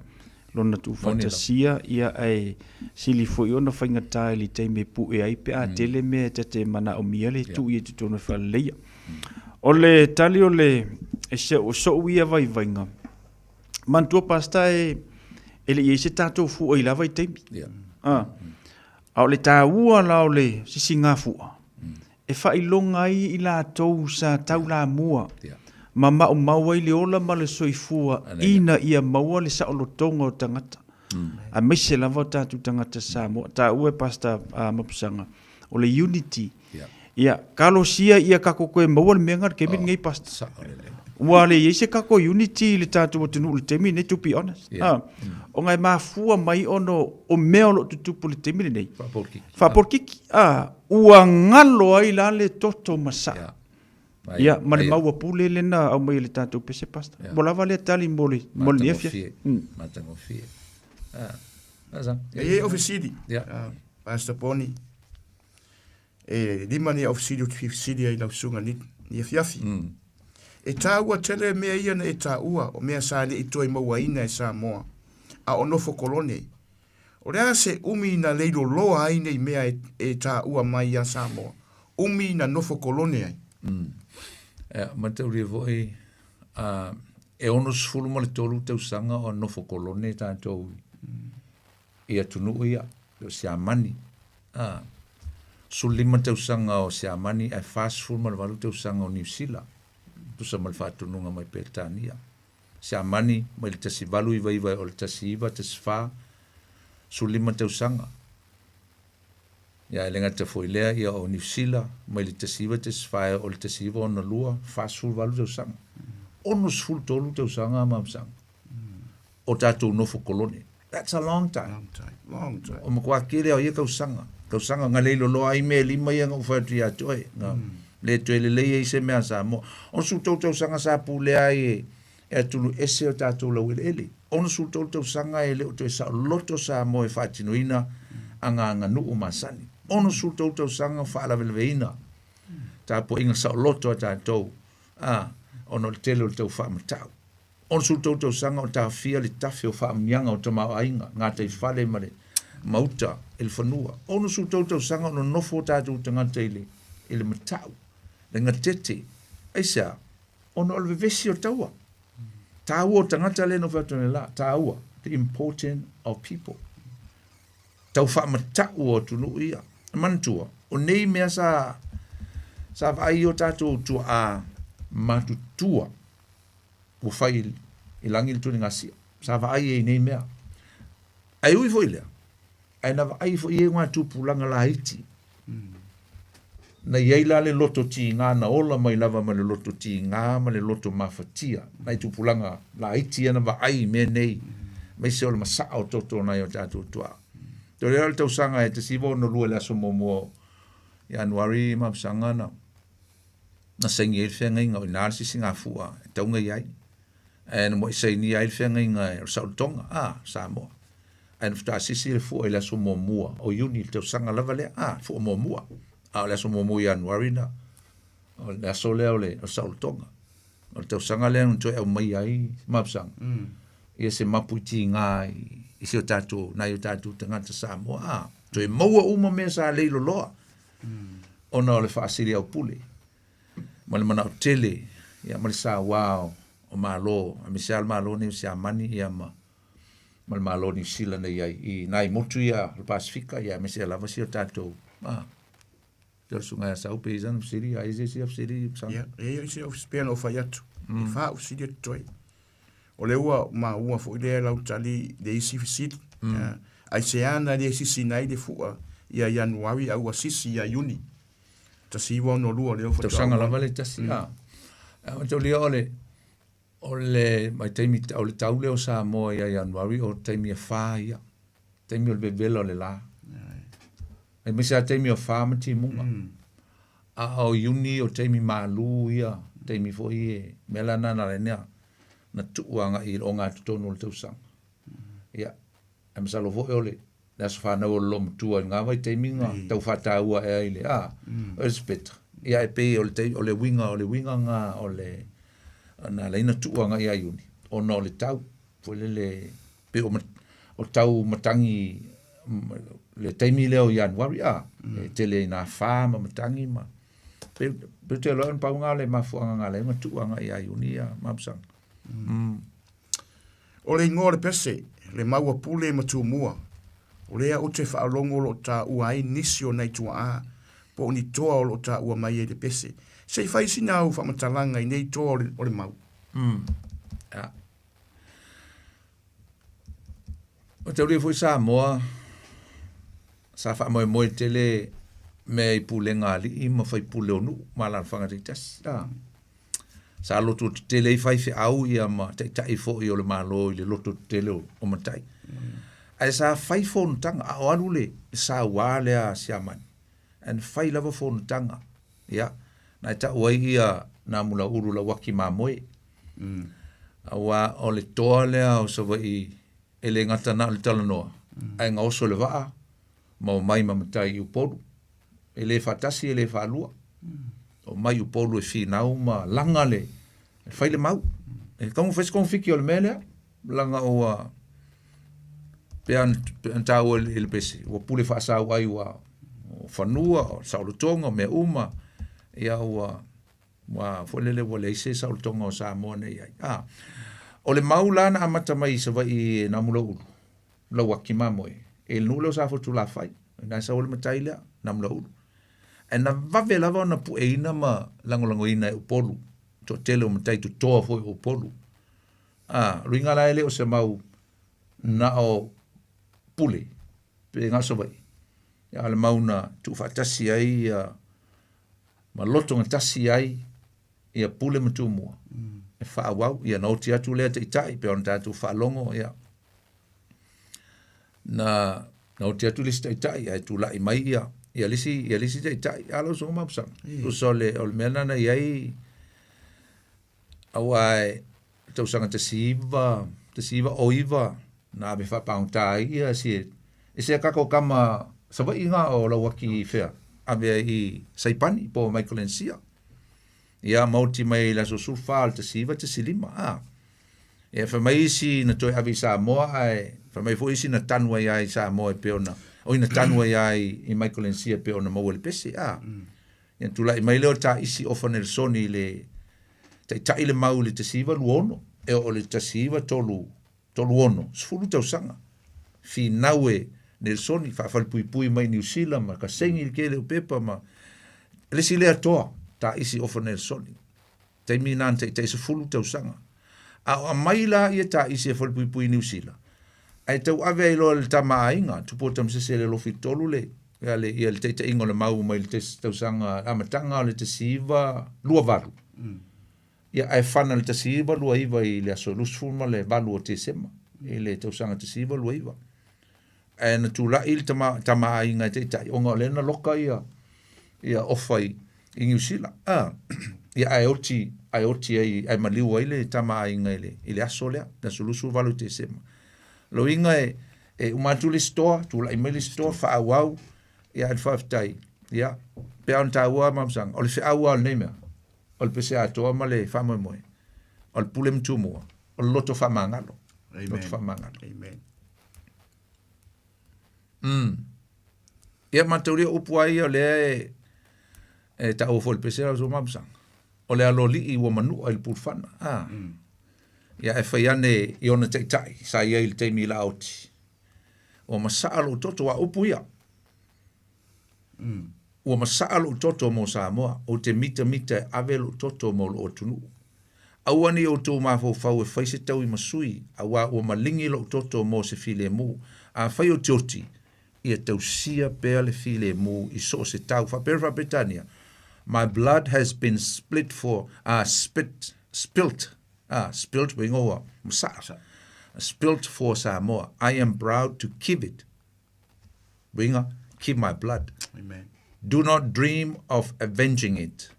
Lona tuufaatasia ia ae sili foi ona faigata i le taimi e pue ai pe a tele mea e ta te manaomia le tuu i totonu e faaleleia. O le tali o le e se o sou ia vaivaiga, manatua Pastor e e le i ai se tatou fua i la vaitaimi. Yeah. A, a o le taua la o le sisigafua, e faailoga ai i latou sa taulamua Yeah. ma maumau ai le ola ma le soifua Anaia. ina ia maua le saolotoga o tagata. Aemaise lava o tatou tagata Samoa. Taua e Pastor uh, Mapusaga, o le unity. Yeah. Ia, kalosia ia kako koe maua le mea ngā le taimi lenei, Pastor. Sao lelei. Ua le i ai se kako unity i le tatou atunuu i le taimi lenei, to be honest. Yeah. Ah, ona e mafua mai ona o mea o lo o tutupu i le taimi lenei. Faapolokiki. Faapolokiki. Ah, ua galo ai la le toto masaa. Yeah. Ia, ma le maua pule lena aumai e le tatou pese, Pastor. Yeah. Ua lava lea tali mo le, mo lenei afiafi. Matagofie. Ah. Asa. E i ai au fesili, Yeah. ah, Pastor Poni, e lima nei au fesili ou te fia fesili ai i lau susuga ni, ni afiafi. E tāua tele mea ia na e tāua, o mea sa le i toe mauaina e Samoa, a o nofo kolone. O le a se umi na leiloloa ai nei mea e, e tāua mai iā Samoa? Umi na nofo kolone ai. Ia, mataulia foi, ah, e 63 tausaga o nofo kolone tatou i atunuu ia, o Siamani. Ah, 15 tausaga o Siamani ae 48 tausaga o Niu Sila, tusa ma le faatonuga mai Peretania. Siamani mai le 1899 e oo i le 1914, 15 tausaga. Ia, e le gata foi i lea, ia o Niu Sila mai le 1914 e oo i le 1962, 48 tausaga. 63 tausaga a Mapusaga o tatou nofo kolone. That's a long time. Long time, long time. O matua tele o ia tausaga. Tausaga nga leiloloa ai mea e lima ia na ou fai atu ia te oe. Nga le toe lelei ai se mea a Samoa. 63 tausaga sa pulea ai e, e atunu ese o tatou laueleele. 63 tausaga e le o toe saoloto Samoa e faatinoina agaganuu masani. 63 tausaga o faalavelaveina tapuaiga saoloto a tatou, a, ona o le tele o le tau faamatau. 63 tausaga o taofia le tafe o faamanuiaga o tamaoaiga, gataifale ma le mauta i le fanua. 63 tausaga o nonofo o tatou tagata i le, i le matau, le gatete. Aisea? Ona o le vevesi o taua. Taua o tagata lea na ou fai atu nei la, taua, the important of people. Tau faamatau o atunuu ia. Manatua, o nei mea sa, sa vaai o tatou tuaa matutua ua fai i lagi le tuligasia. Sa vaai ai i nei mea. Ae ui foi lea, ae na vaai foi i ai ngā tupulaga laiti. Na i ai la le loto tīgā na ola mai lava ma le loto tīgā ma le loto mafatia. Nai tupulaga laiti ia na vaai i mea nei, aemaise o le masaa o toto nai o tatou tuaa. Toe lea o le tausaga e 1962 i le aso muamua o Ianuari Mapusaga na na saini ai le feagaiga, o i ina le sisigafua e tauga i ai. Ae na muai sainia ai le feagaiga e o le saolotoga, a, Samoa. Ae na faatoa sisi le fua i le aso muamua o Iuni, le tausaga lava lea, a, fua muamua. A o le aso muamua o Ianuari na, o le aso lea o le, o le saolotoga. O le tausaga lea na toe aumaia ai Mapusaga, ia se mapu i tiga i, i si o tatou, nai o tatou tagata Samoa, a, toe maua uma mea sa leiloloa. Ona o le faasiliaupule ma le manao tele ia ma le sauā o Malo, aemaise lava le Malo nei o Siamani ia ma ma le Malo o Niu Sila na i ai i nai motu ia o le Pasefika ia aemaise lava si o tatou a te o le susuga ia Sau pe i sana fesili a i se isi fesili Sam. Ia, e i ai se au pei ona ou fai atu, e fa au fesili atu ai. O lea ua maua foi lea lau tali i le isi fesili. Aisea na le sisina ai le fua Ia Ianuari a ua sisi ia Iuni 1962 lea faatoa Tausaga lava le tasi a. Ae mataulia o le o le vaitaimi o le tau lea o Samoa ia Ianuari o taimi e fa ia. Taimi o le vevela o le la. Aemaise lava taimi o fa ma timuga. A o Iuni o taimi malu ia, taimi foi e mea la na na lena na tuu agai i le ogatotonu o le tausaga. Ia, Ae masalo foi o le le aso fanau o le loomatua i lena vaitaimi na tau faataua ea i le a Elizabeth. Ia e pei o le tai o le uiga o le uiga na o le na ala ai ona tuu agai ia Iuni ona o le tau foi lele pei o o tau matagi le taimi lea o Ianuari a e tele ina afa ma matagi ma pei pei ou te iloa na pau lena o le mafuaaga na ala ai ona tuu agai ia Iuni ia Mapusaga. O le igoa o le pese, le mau a Pule ma Tumua, o lea ou te faalogo o lo o taua ai nisi o nai tuaa po o ni toa o lo o taua mai ai le pese. Se i fai sina au faamatalaga i nei toa o le, o le mau. Mm. Yeah. O taulia foi Samoa, sa faamoemoe tele mea i pulega alii ma faipule o nuu ma alaalafaga taitasi. Ah. Sa loto tetele ai faifeau ia ma taitai foi o le Malo i le loto tetele o matai. Ae sa fai fonotaga, a o alu le saua lea a Siamani, ae na fai lava fonotaga, ia, na e tau ai ia Namulauulu Lauaki Mamoe. Aua o le toa lea o Savaii e le gata na o le talanoa, ae gaoso i le vaa ma omai ma matai i Upolu. E le faatasi e le faalua. Omai Upolu e finau ma laga le e fai le mau. E tatau ona fai se togafiti o le mea lea, leaga ua pei ona taua i le pese, ua pule faasau ai ua o fanua, o saolotoga, o mea uma, ia ua ua foi lele ua leai se saolotoga o Samoa nei ai. A, o le mau la na amata mai i Savaii e Namulauulu, Lauaki Mamoe, e le nuu lea o Safotulafai, na e sau ai le matai lea, Namulauulu. Ae na vave lava ona pueina ma lagolagoina e Upolu, toatele o matai totoa foi o Upolu. A, o le uiga la e le o se mau na o Pule pe na o Savaii, a o le mau na tuufaatasi ai ia ma lotogatasi ai ia Pule ma Tumua e faaauau, ia na oti atu lea taitai pei ona tatou faalogo ia na na oti atu le isi taitai ae tulai mai ia ia le isi ia le isi taitai a lau usoga Mapusaga. Tusa o le o le mea lena na i ai aua e tausaga 1969 na ave faapagota ai ia si e se tatou tama Savaii na o Lauaki i fea ave ai i Saipani po o Micronesia. Ia ma oti mai i le aso 14 o le 1915 a. Ia fai mai isi na toe ave i Samoa ae fai mai foi isi na tanu ai lava i Samoa e pei ona oi na tanu ai lava i Micronesia e pei ona maua i le pese a. Ia tulai mai lea o Taisi Ofa Nelisoni i le taitai le mau i le 1926 e oo i le 1936, 10 tausaga. Finau e Nelisoni faafalepuipui mai Niu Sila ma kasegi le tele o pepa ma le isi lea toa Taisi Ofa Nelisoni. Taimi na na taitai 10 tausaga. A o aumai la ia Taisi e falepuipui i Niu Sila, ae tauave ai loa e le tama a aiga, Tupua Tamasese le alofi tolu le ia le ia le taitaiga o le mau mai le tausaga amataga o le 1928. Ia ae fana le 1929 i le aso 28 o Tesema i le tausaga 1929. Ae na tulai le tama, tama aiga e taitai ona o lea na loka ia ia ofa i, i Niu Sila. Ah, ia ae oti, ae oti ai, ae maliu ai le tama aiga i le, i le aso lea, le aso 28 Tesema. Loiga e, e uma atu le isi toa, tulai mai le isi toa, faaauau, ia ae faafetai. Ia, pe ona taua Mapusaga, o le feau lava o lenei mea, o le pese atoa ma le faamoemoe, o le pule ma tumua, o le loto faamagalo. Amen. Loto faamagalo. Amen. Ia mataulia upu a ia o lea e, e taua foi i le pese lau uso Mapusaga. O le aloalii ua manua i le pulufana. Ah. Ia e fai ane i ona taitai sa i ai i le taimi i Laoti. Ua masaa lou toto a upu ia. Ua masaa lou toto mo Samoa, ou te mitamita e ave lou toto mo lou atunuu. Aua ne i outou mafaufau e fai se taui ma sui, auā ua maligi lou toto mo se filemu. Afai ou te oti, Ia tausia pea le filemu i so o se tau. Faapea le Faa-Peretania, My blood has been split for, ah, spit, spilt, ah, spilt uiga ua masaa, spilt for Samoa. I am proud to give it. Uiga, give my blood. Amen. Do not dream of avenging it,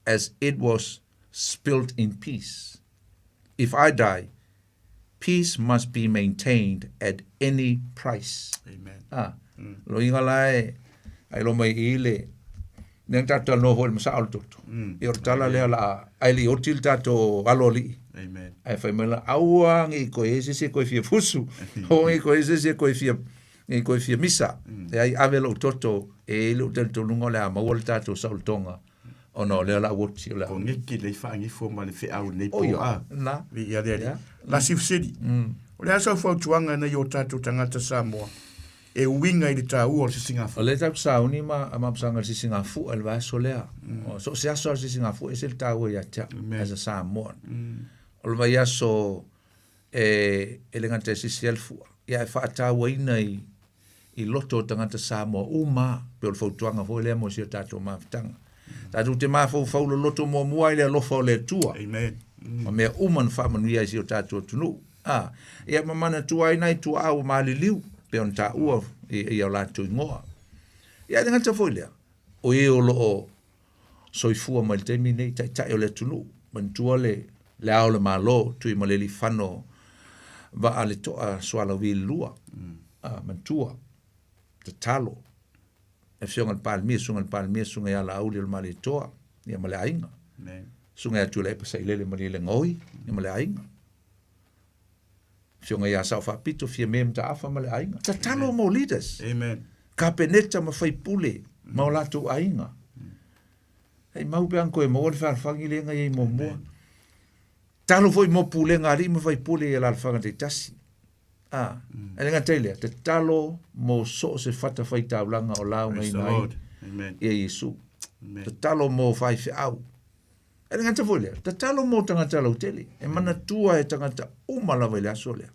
as it was spilt in peace. If I die, peace must be maintained at any price. Amen. Ah, mm. Lo inga lai, ai lo mai i le, neng tatou talanoa foi i le masaa o le toto. Mm. Ia o le tala lea la ai le oti le tatou alo alii. Amen. Ai fai mai la aua ngi koe e se se koe fia fusu. O ngi koe se se koe fia ngi koe fia misa. E ai ave lou toto e i lou talitonuga o le a maua le tatou saolotoga ona o lea la ua oti o le a. Koneki le faagifo ma le feau nei po a. Na. Viia le Alii. La si fesili. O le a sau fautuaga nei o tatou tagata Samoa e uiga i le taua o le sisigafua? O lea tatou te sauni ma mapusaga i le sisigafua i le vaiaso lea. So o se aso lava o le sisigafua e ese le taua ia te au as a Samoan. O le vaiaso e, e le gata e sisi ai le fua, ia e faatauaina i, i loto o tagata Samoa uma, pe o le fautuaga foi lea mo si o tatou mafutaga. Tatou te mafaufau loloto muamua i le alofa o le Atua. Amen. Ma mea uma na faamanuia ai si o tatou atunuu. A, ia ma manatua ai nai tuaa ua maliliu, pe ona taua i, i o latou igoa. Ia e le gata foi lea, o e o loo soifua mai le taimi nei, taitai o le atunuu, manatua le, le Ao o le Malo, Tuimalealiifano Vaaleto'a Sualauvi le lua, mm. ah, manatua, tatalo, le afioga i le Palemia, susuga i le Palemia, susuga ia Laauli o le Malietoa, ia ma le aiga. Susuga ia Tuilaepa Sailele Malielegaoi, ia ma le aiga. Afioga ia Sao Faapito, Fiame Mataafa ma le aiga. Tatalo mo leaders. Amen. Kapeneta ma faipule ma o latou aiga. Hei mau pe ana koe maua le fealofani lea na i ai muamua. Tatalo foi mo pulega a alii ma faipule i alaalafaga taitasi. A, e le gata i lea, tatalo mo so o se fatafaitaulaga o laugaina ai ia Iesu. Tatalo mo faifeau. E le gata foi lea, tatalo mo tagata lautele, e manatua e tagata uma lava i le aso lea.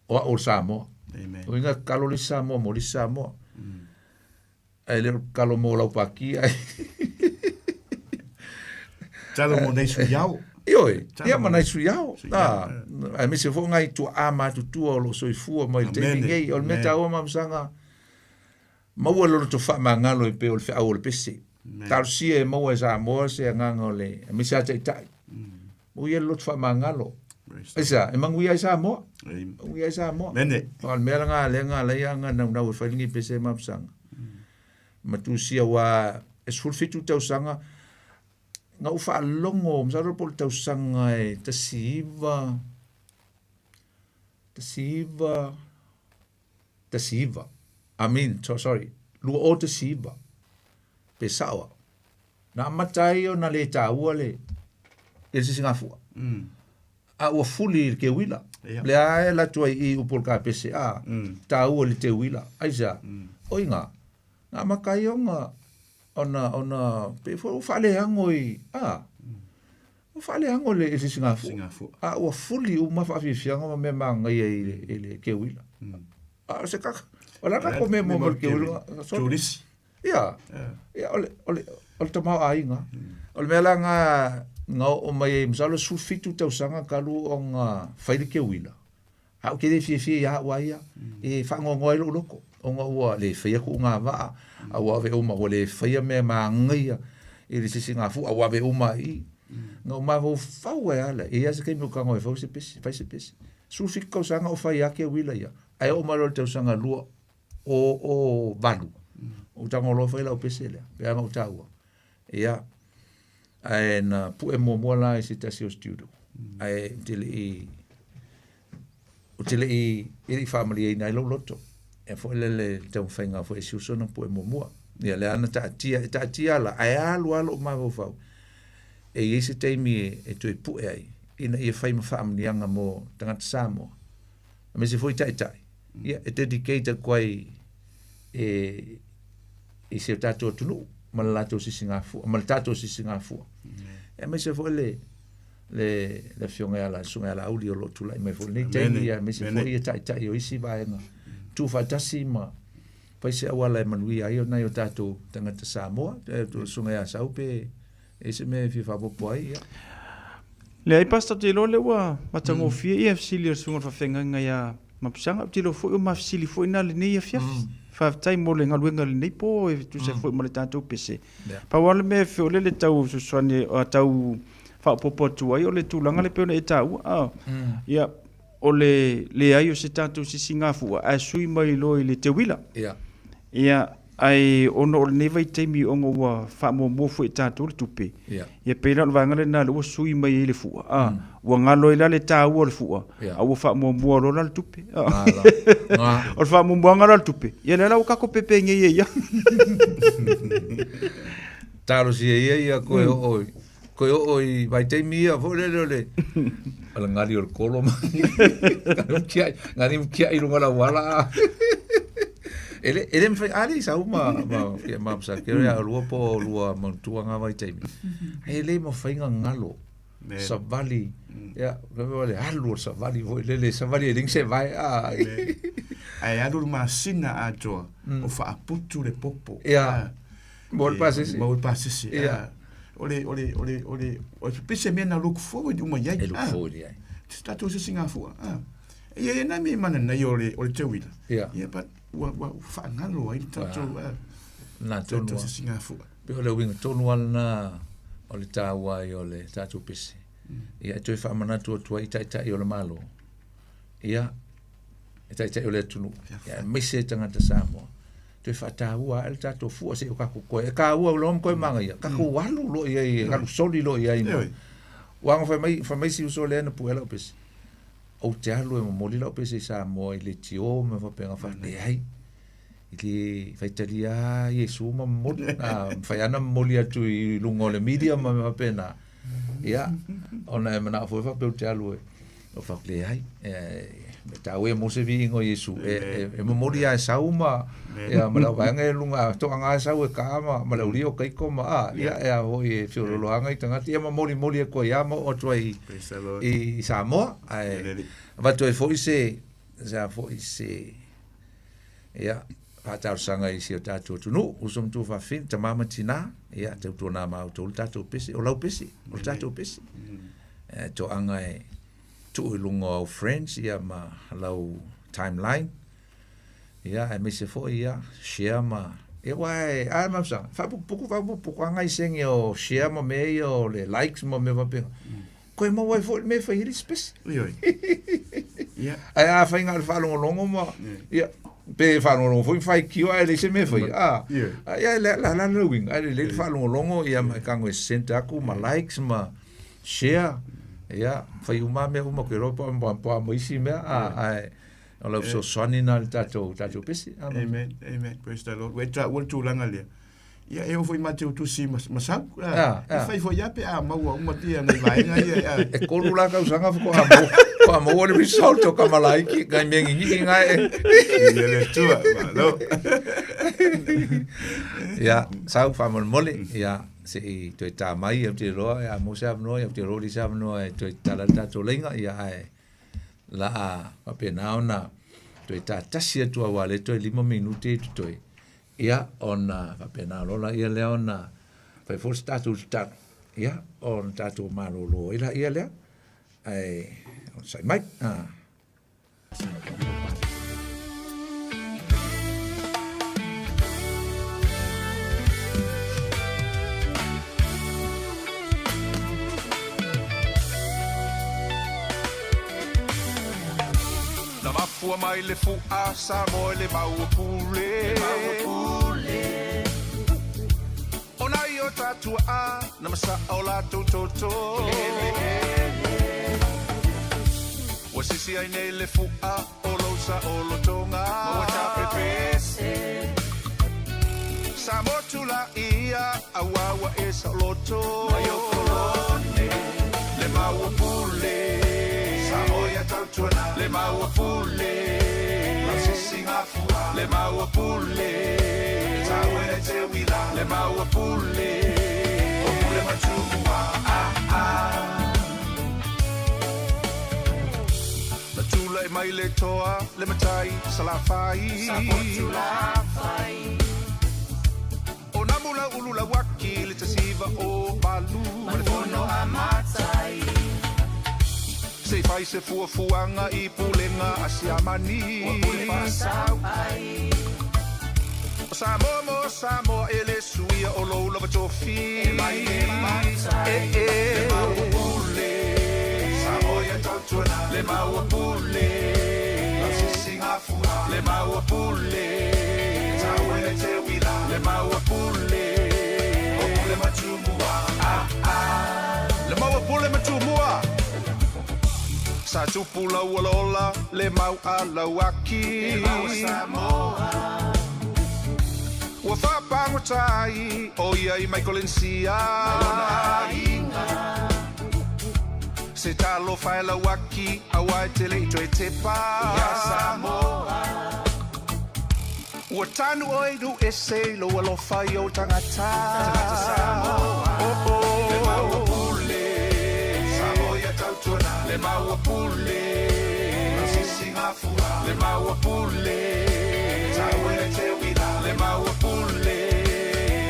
O au o le Samoa. Amen. O inga kalo le Samoa mo le Samoa. Ai le kalo mo lau paki ai. Talo mo nei sui ao. Ioe, ia ma nai sui ao. Ah, ai me se fo ngai tua a matutua o lo soifua mai le taimi nei. O le mea taua mamasanga, Maua le loto faamagalo e pei o le feau o le pese. Talosia e maua e Samoa se agaga o le aemaise lava taitai. Maua ia le loto faamagalo. Aisea? E manuia ai Samoa. Manuia ai Samoa. O le mea lena lea na ala ai ona naunau e fai lenei pese ma mapusaga. Ma tusia aua e 17 tausaga na ou faalogo masalo po o le tausaga e 19 19 19. I mean, so, sorry, 2019. Pe sao au. Na amata ai ona le taua le i le sisigafua. A ua fuli i le keuila. Ia. Lea e alu atu ai i upu o le kapese, a, taua i le teuila. Aisea? O i ngā, na amata ai ona, ona, ona, pei foi ua faaleago i, a, Ua faaleago le sisigafua. Sisigafua. A ua fuli uma faafiafiaga ma mea magaia i le, i le keuila. A o se kaka, o le a tatou mea mo le keuila? Turisi. Ia, ia o le, o le, o le tamaoaiga. O le mea la na, na oo mai ai, masalo 17 tausaga talu ona fai le keuila. A ou te le fiafia ia au a ia, e faanoanoa ai lou loto, ona ua le faia kuʻu vaa, a ua ave uma, ua le faia mea magaia i le sisigafua, a ua ave uma i i. Na ou mafaufau ai lava lea, e i ai lava se taimi ou tago ai e fau se pese, fai se pese. 17 tausaga o fai lava keuila ia, ae oo mai loa i le tausaga 2008, ou tago loa fai lau pese lea, pei ona ou taua. Ia, ae na pue muamua la i se tasi o studio. Ae ou te le i, ou te le i, e le i faamalieina ai lou loto. E foi lele le taumafaiga foi e si uso na pue muamua. Ia, lea na taatia, e taatia la, ae alu lava lou mafaufau. E i ai se taimi e, e toe pue ai, ina ia fai ma faamanuiaga mo tagata Samoa. Aemaise foi taitai. Ia, e dedicate atu ai e, i si o tatou atunuu ma le latou sisigafua, ma le tatou sisigafua. Aemaise foi le, le, le afioga ia la, susuga ia Laauli o lo o tulai mai foi i lenei taimi, aemaise foi ia taitai o isi vaega. tuufaatasi ma fai se auala e manuia ai o nai o tatou tagata Samoa. Susuga ia Sau pe e se mea e fia faaopoopo ai, ia. Leai Pastor, ou te iloa lea ua matagofie ia fesili a le Susuga i le Faafeagaiga ia Mapusaga. Ou te iloa foi o ma fesili foi na lenei afiafi. Faafetai mo le galuega i lenei po e tusa foi ma le tatou pese. Pau lava le mea e fia o lea le tau fesoasoani tau faaopoopo atu ai o le tulaga lea pei ona e taua. Ia, o le leai o se tatou sisigafua ae sui mai loa i le teuila. Ia. Ia, ae ona o lenei vaitaimi ona ua faamuamua foi e tatou le tupe, Ia. ia pei la o le vaega lena lea ua sui mai ai le fua, a, ua galo ai la le taua o le fua, Ia. a ua faamuamua loa la le tupe. A. Nga la. Nga. O le faamuamuaga la o le tupe, ia lea la ua tatou pepegei ai lava. Talosia ia ia koe oo i Koe oo i vaitaimi ia foi lele o le o le gali o le kolo ma gali mkiai lunga la wala. Ele ele mfai ali sau ma ma ke ma sa ke ya lua po lua mantua nga vaitaimi. Ele mo fai nga ngalo. Savali. Ya, ke wale alu savali foi lele savali e ling se vai a. Ae alu le masina atoa o faaputu le popo. Ya. Mo le pasese. Mo le pasese. Ia. O le, o le, o le, o le, o le pese mea na look forward uma i ai. E look forward i ai. Se tatou sisigafua. Ah. Ia ia nai mea mana nei o le, o le teuila. Ia. Ia, but ua, ua faagalo ai le tatou, ah, Na tonu. tatou sisigafua. Pei o le uiga tonu lava lena o le taua ai o le tatou pese. Ia, e toe faamanatu atu ai i taitai o le Malo. Ia, e taitai o le atunuu, ia aemaise tagata Samoa, toe faataua ae le tatou fua se i o kakou koe. E kāua loa ma koe magaia, kakou alu loa i ai, alu soli loa i ai. Ua aga fai mai, fai mai si uso lea na puea lau pese. Ou te alu e momoli lau pese i Samoa i leitio ma faapena fai, leai. I le faitalia lava Iesu ma momoli. A mafai lava ona momoli atu i luga o le media ma mea faapena. Ia, ona e manao foi faapea ou te alu e, o fai atu, leai, e taua ia mo se viiga o Iesu, e momoli lava e sau ma, ia, ma lau vaega e luga, toaga e sau e ka ma, ma le aulia o Kaiko ma, a, ia, e a foi e feolooloaga i tagata, ia ma molimoli atu ai lava ma oo atu ai i Samoa, ae avatu ai foi se, se a foi se, Ia, faatalosaga i si o tatou atunuu, uso ma tuafafine, tama ma tina, ia, tautuana ma outou le tatou pese, o lau pese, o le tatou pese. E, toaga e tuu i luga o au friends, ia, ma lau timeline, ia, aemaise foi, ia, share ma, ia, aua e, a ma sa, faapukupuku, faapukupuku lava nai senge o share ma mea ia o le likes ma mea faapena. Koe maua ai foi le mea e fai ai le isi pese. Ioe. Ia. Ae a fai na o le faalogologo ma, ia, pe faalogologo foi ma faitio ae leai se mea e faia. A, ia, le a la le uiga, ae lelei le faalogologo, ia, ma e tago e send atu ma likes ma share, ia, fai uma lava mea uma, ou te iloa po o a ma isi mea, a, ae o lau fesoasoani lena i le tatou pese. Amen, amen, praise the Lord. Ua e taua le tulaga lea. Ia e oo foi ma te utusi ma, ma sau. Ah, E fai foi ia pe a maua uma tia nei vaega ia. Ah. E kolu la tausaga faatoa maua, faatoa maua le result o Kamalaiki, ngai mea gigii ngai e. Ia le tua, malo. Ia, sau faamolemole, ia, se i toe tā mai, ou te iloa, ia, maua se avanoa, ia, ou te iloa ua leai se avanoa e toe tatala ai le tatou laina, ia, ae la a faapena ona toe tā tasi atu aua o lea toe 5 minute e totoe. Ia, ona faapena loa laia lea ona fai foi se tatou tatalo, ia, ona tatou malolo ai laia lea, ae onosai mai. Ah. Na mafua mai le fu'a Samoa i le maua pule. O nai o ta tua'a na masa'a o latou toto. Ua sisi ai nei le fu'a o lou sa'olotoga. Ma ua tapepese. Sa motu laia auā ua e sa'oloto. Mai o kolone le maua pule. Samoa ia tautuana le maua pule. Lau sisigafua le maua pule. Taua e te uila le maua pule. O pule ma Tumua ah ah. Na tulai mai. mai le toa le matai Salafai. O Namula ulu lauaki le 1908 ma le fono a Matai. Se i fai se fuafuaga i pulega a Siamani. Ua pule faasau ai. O Samoa mo Samoa e le suia o lou lava tofi. E mai le matai. E e. Le maua pule. Samoa ia tautuana. Le maua pule. Lau sisigafua. Le maua pule. Tau e le te uila. Le maua pule. O pule ma Tumua. Ah ah. Le maua pule ma Tumua. Sa tupu lau olaola le mau a Lauaki. Le mau a Samoa. Ua faapagota ai o ia i Maikolenisia. Ma lona aiga. Se talofa e Lauaki aua e te le i toe tepa. Ia Samoa. Ua tanu oe i nuu ese i lou alofa i ou tagata. Tagata Samoa. Oh oh. Le maua pule. Samoa ia tautuana. Le maua pule. Lau sisigafua. Le maua pule. Tau e le te uila. Le maua pule.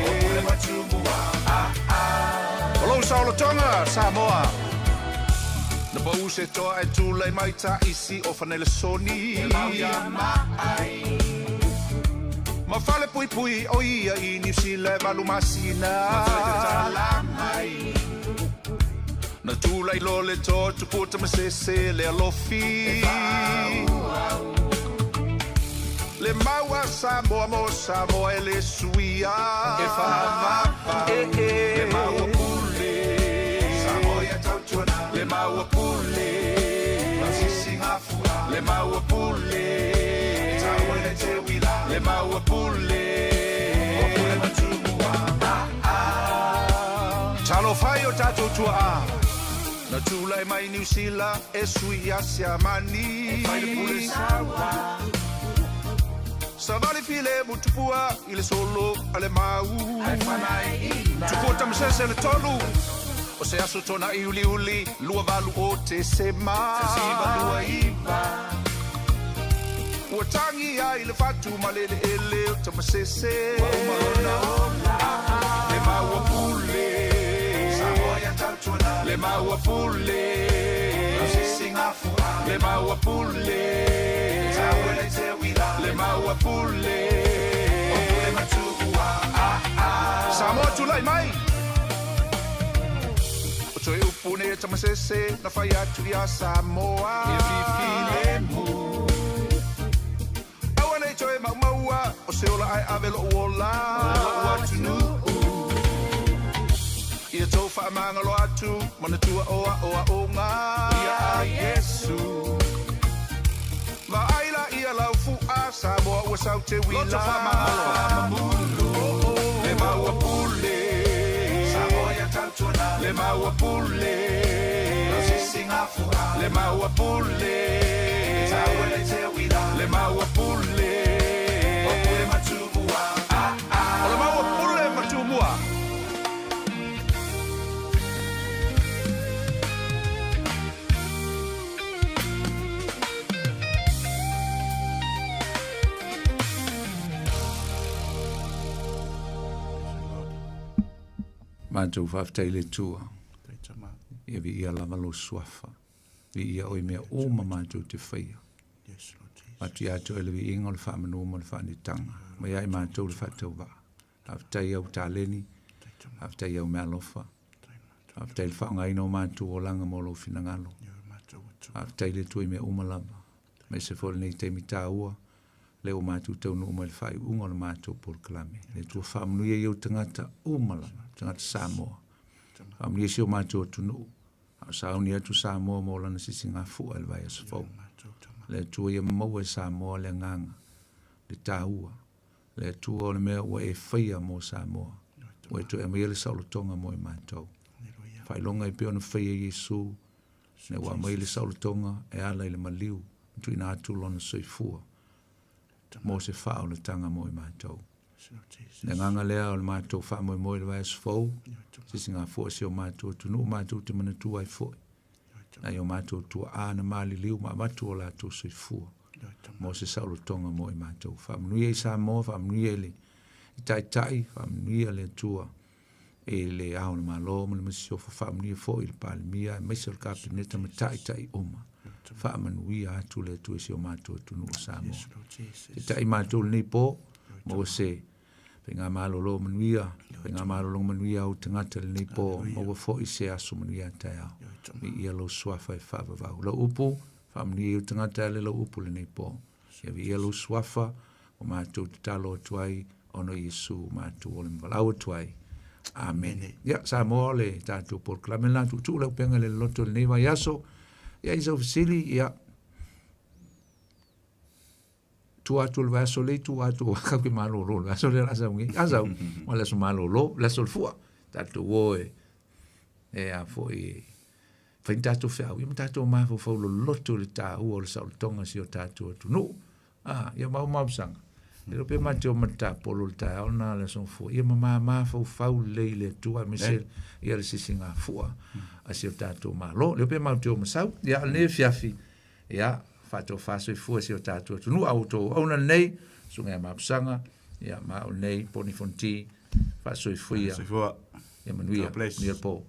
O pule ma Tumua. Ah ah. O lou saolotoga Samoa. Na pau se toa e tulai mai taisi o Fanelesoni. E mau ia maai. Ma fale puipui o ia i Niu Sila e 8 masina. Ma toe tatala mai. Na tulai loa le toa tupua tamasese le alofi. E faaauau. Le mau a Samoa mo Samoa e le suia. E faavavau. E e. Le maua pule. Samoa ia tautuana. Le maua pule. Lau sisigafua. Le maua pule. Tau e le te uila. Le maua pule. O pule ma Tumua. Ah ah. Talofa e o tatou tuaa. Na tulai mai Niu Sila e sui ia Siamani. E fai le pule saua. Savali file mutupua i le solo a le mau. Ae fanaiina. Tupua tamasese le tolu. O se aso tona i uliuli 28 o Tesema. 1929. Ua tagi ai le fatu ma le eleele o Tamasese. Ua uma lona ola. Le maua pule. Samoa ia tautuana. Le maua pule. Lau sisigafua. Le maua pule. Tau e le te uila. Le maua pule. O pule ma Tumua. Ah ah. Samoa tulai mai. O toe upu nei a Tamasese na fai atu iā Samoa. Ia fifilemu. Aua nei toe maumaua o se ola ae ave lou ola. Lou atunuu. Ia tou faamagalo atu manatua o aoaoga. Ia a Iesu. Vaai la ia lau fua Samoa ua sau te uila. Loto faamagalo. Faamamulu. Le maua pule. Samoa ia tautuana. Le maua pule. Lau sisigafua. Le maua pule. Tau e le te uila. Le maua pule. O pule ma Tumua. Ah ah. O le maua pule ma Tumua. Matou faafetai i le Atua. Ia viia lava lou suafa. Viia oe i mea uma matou te faia. Atu ia te oe le viiga o le faamanu ma le faanitaga. Ma ia i matou le faatauvaa. Faafetai i au taleni. Faafetai i au meaalofa. Faafetai i le faaaogaina o matou olaga mo lou finagalo. Faafetai i le Atua i mea uma lava. Aemaise foi lenei taimi taua, lea ua matou taunuu mai i le faaiuga o le matou polokalame. Le Atua faamanuia i ou tagata uma lava, tagata Samoa. Faamanuia si o matou atunuu. A o sauni atu Samoa mo lana sisigafua i le vaiaso fou. Le Atua ia maua e Samoa le agaga, le taua. Le Atua o le mea ua e faia mo Samoa. Ua e toe aumaia le saolotoga mo i matou. Faailoga e pei ona faia Iesu, ina ua aumai le saolotoga e ala i le maliu ma tuuina atu lona soifua mo se faaolataga mo i matou. Le agaga lea o le matou faamoemoe i le vaiaso fou, sisigafua si o matou atunuu matou te manatua ai foi. Nai o matou tuaa na maliliu ma avatu o latou soifua mo se saolotoga mo i matou. Faamanuia i Samoa, faamanuia i le Taitai, faamanuia le Atua i le Ao o le Malo ma le Masiofo, faamanuia foi i le Palemia aemaise o le Kapeneta ma Taitai uma. Faamanuia atu le Atua i si o matou atunuu o Samoa. Taitai matou i lenei po, maua se faigamalolo manuia, faigamalologa manuia a ou tagata i lenei po, maua foi se aso manuia a taeao. Viia lou suafa e faavavau. Lau upu, faamanuia i ou tagata e ala i lau upu i lenei po. Ia viia lou suafa, ua matou tatalo atu ai, ona o Iesu ua matou ola ma valaau atu ai. Amene. Ia, Samoa o le tatou polokalame lena, tuutuu le upega i le loloto i lenei vaiaso. Ia, i sau fesili, ia, tua atu o le vaiaso lea i tua atu o kau ke malolo le vaiaso lea la sau nei. A sau, o le aso malolo, le aso o le fua. Tatou o e, e a foi e fai ni tatou feau, ia ma tatou mafaufau loloto i le taua o le saolotoga o si o tatou atunuu. A, ia mau mapusaga. E le o pe ma te o ma te tapolo le taeao lena le aso Gafua. Ia ma mafaufau lelei i le Atua aemaise ia le sisigafua a si o tatou Malo. Le o pe ma te o ma sau. Ia, o lenei afiafi, ia, faatofa soifua si o tatou atunuu. A outou auauna lenei, Susuga ia Mapusaga, ia ma au lenei, Poni Fonti, faasoifua. Soifua. Ia manuia. God bless. Manuia le po.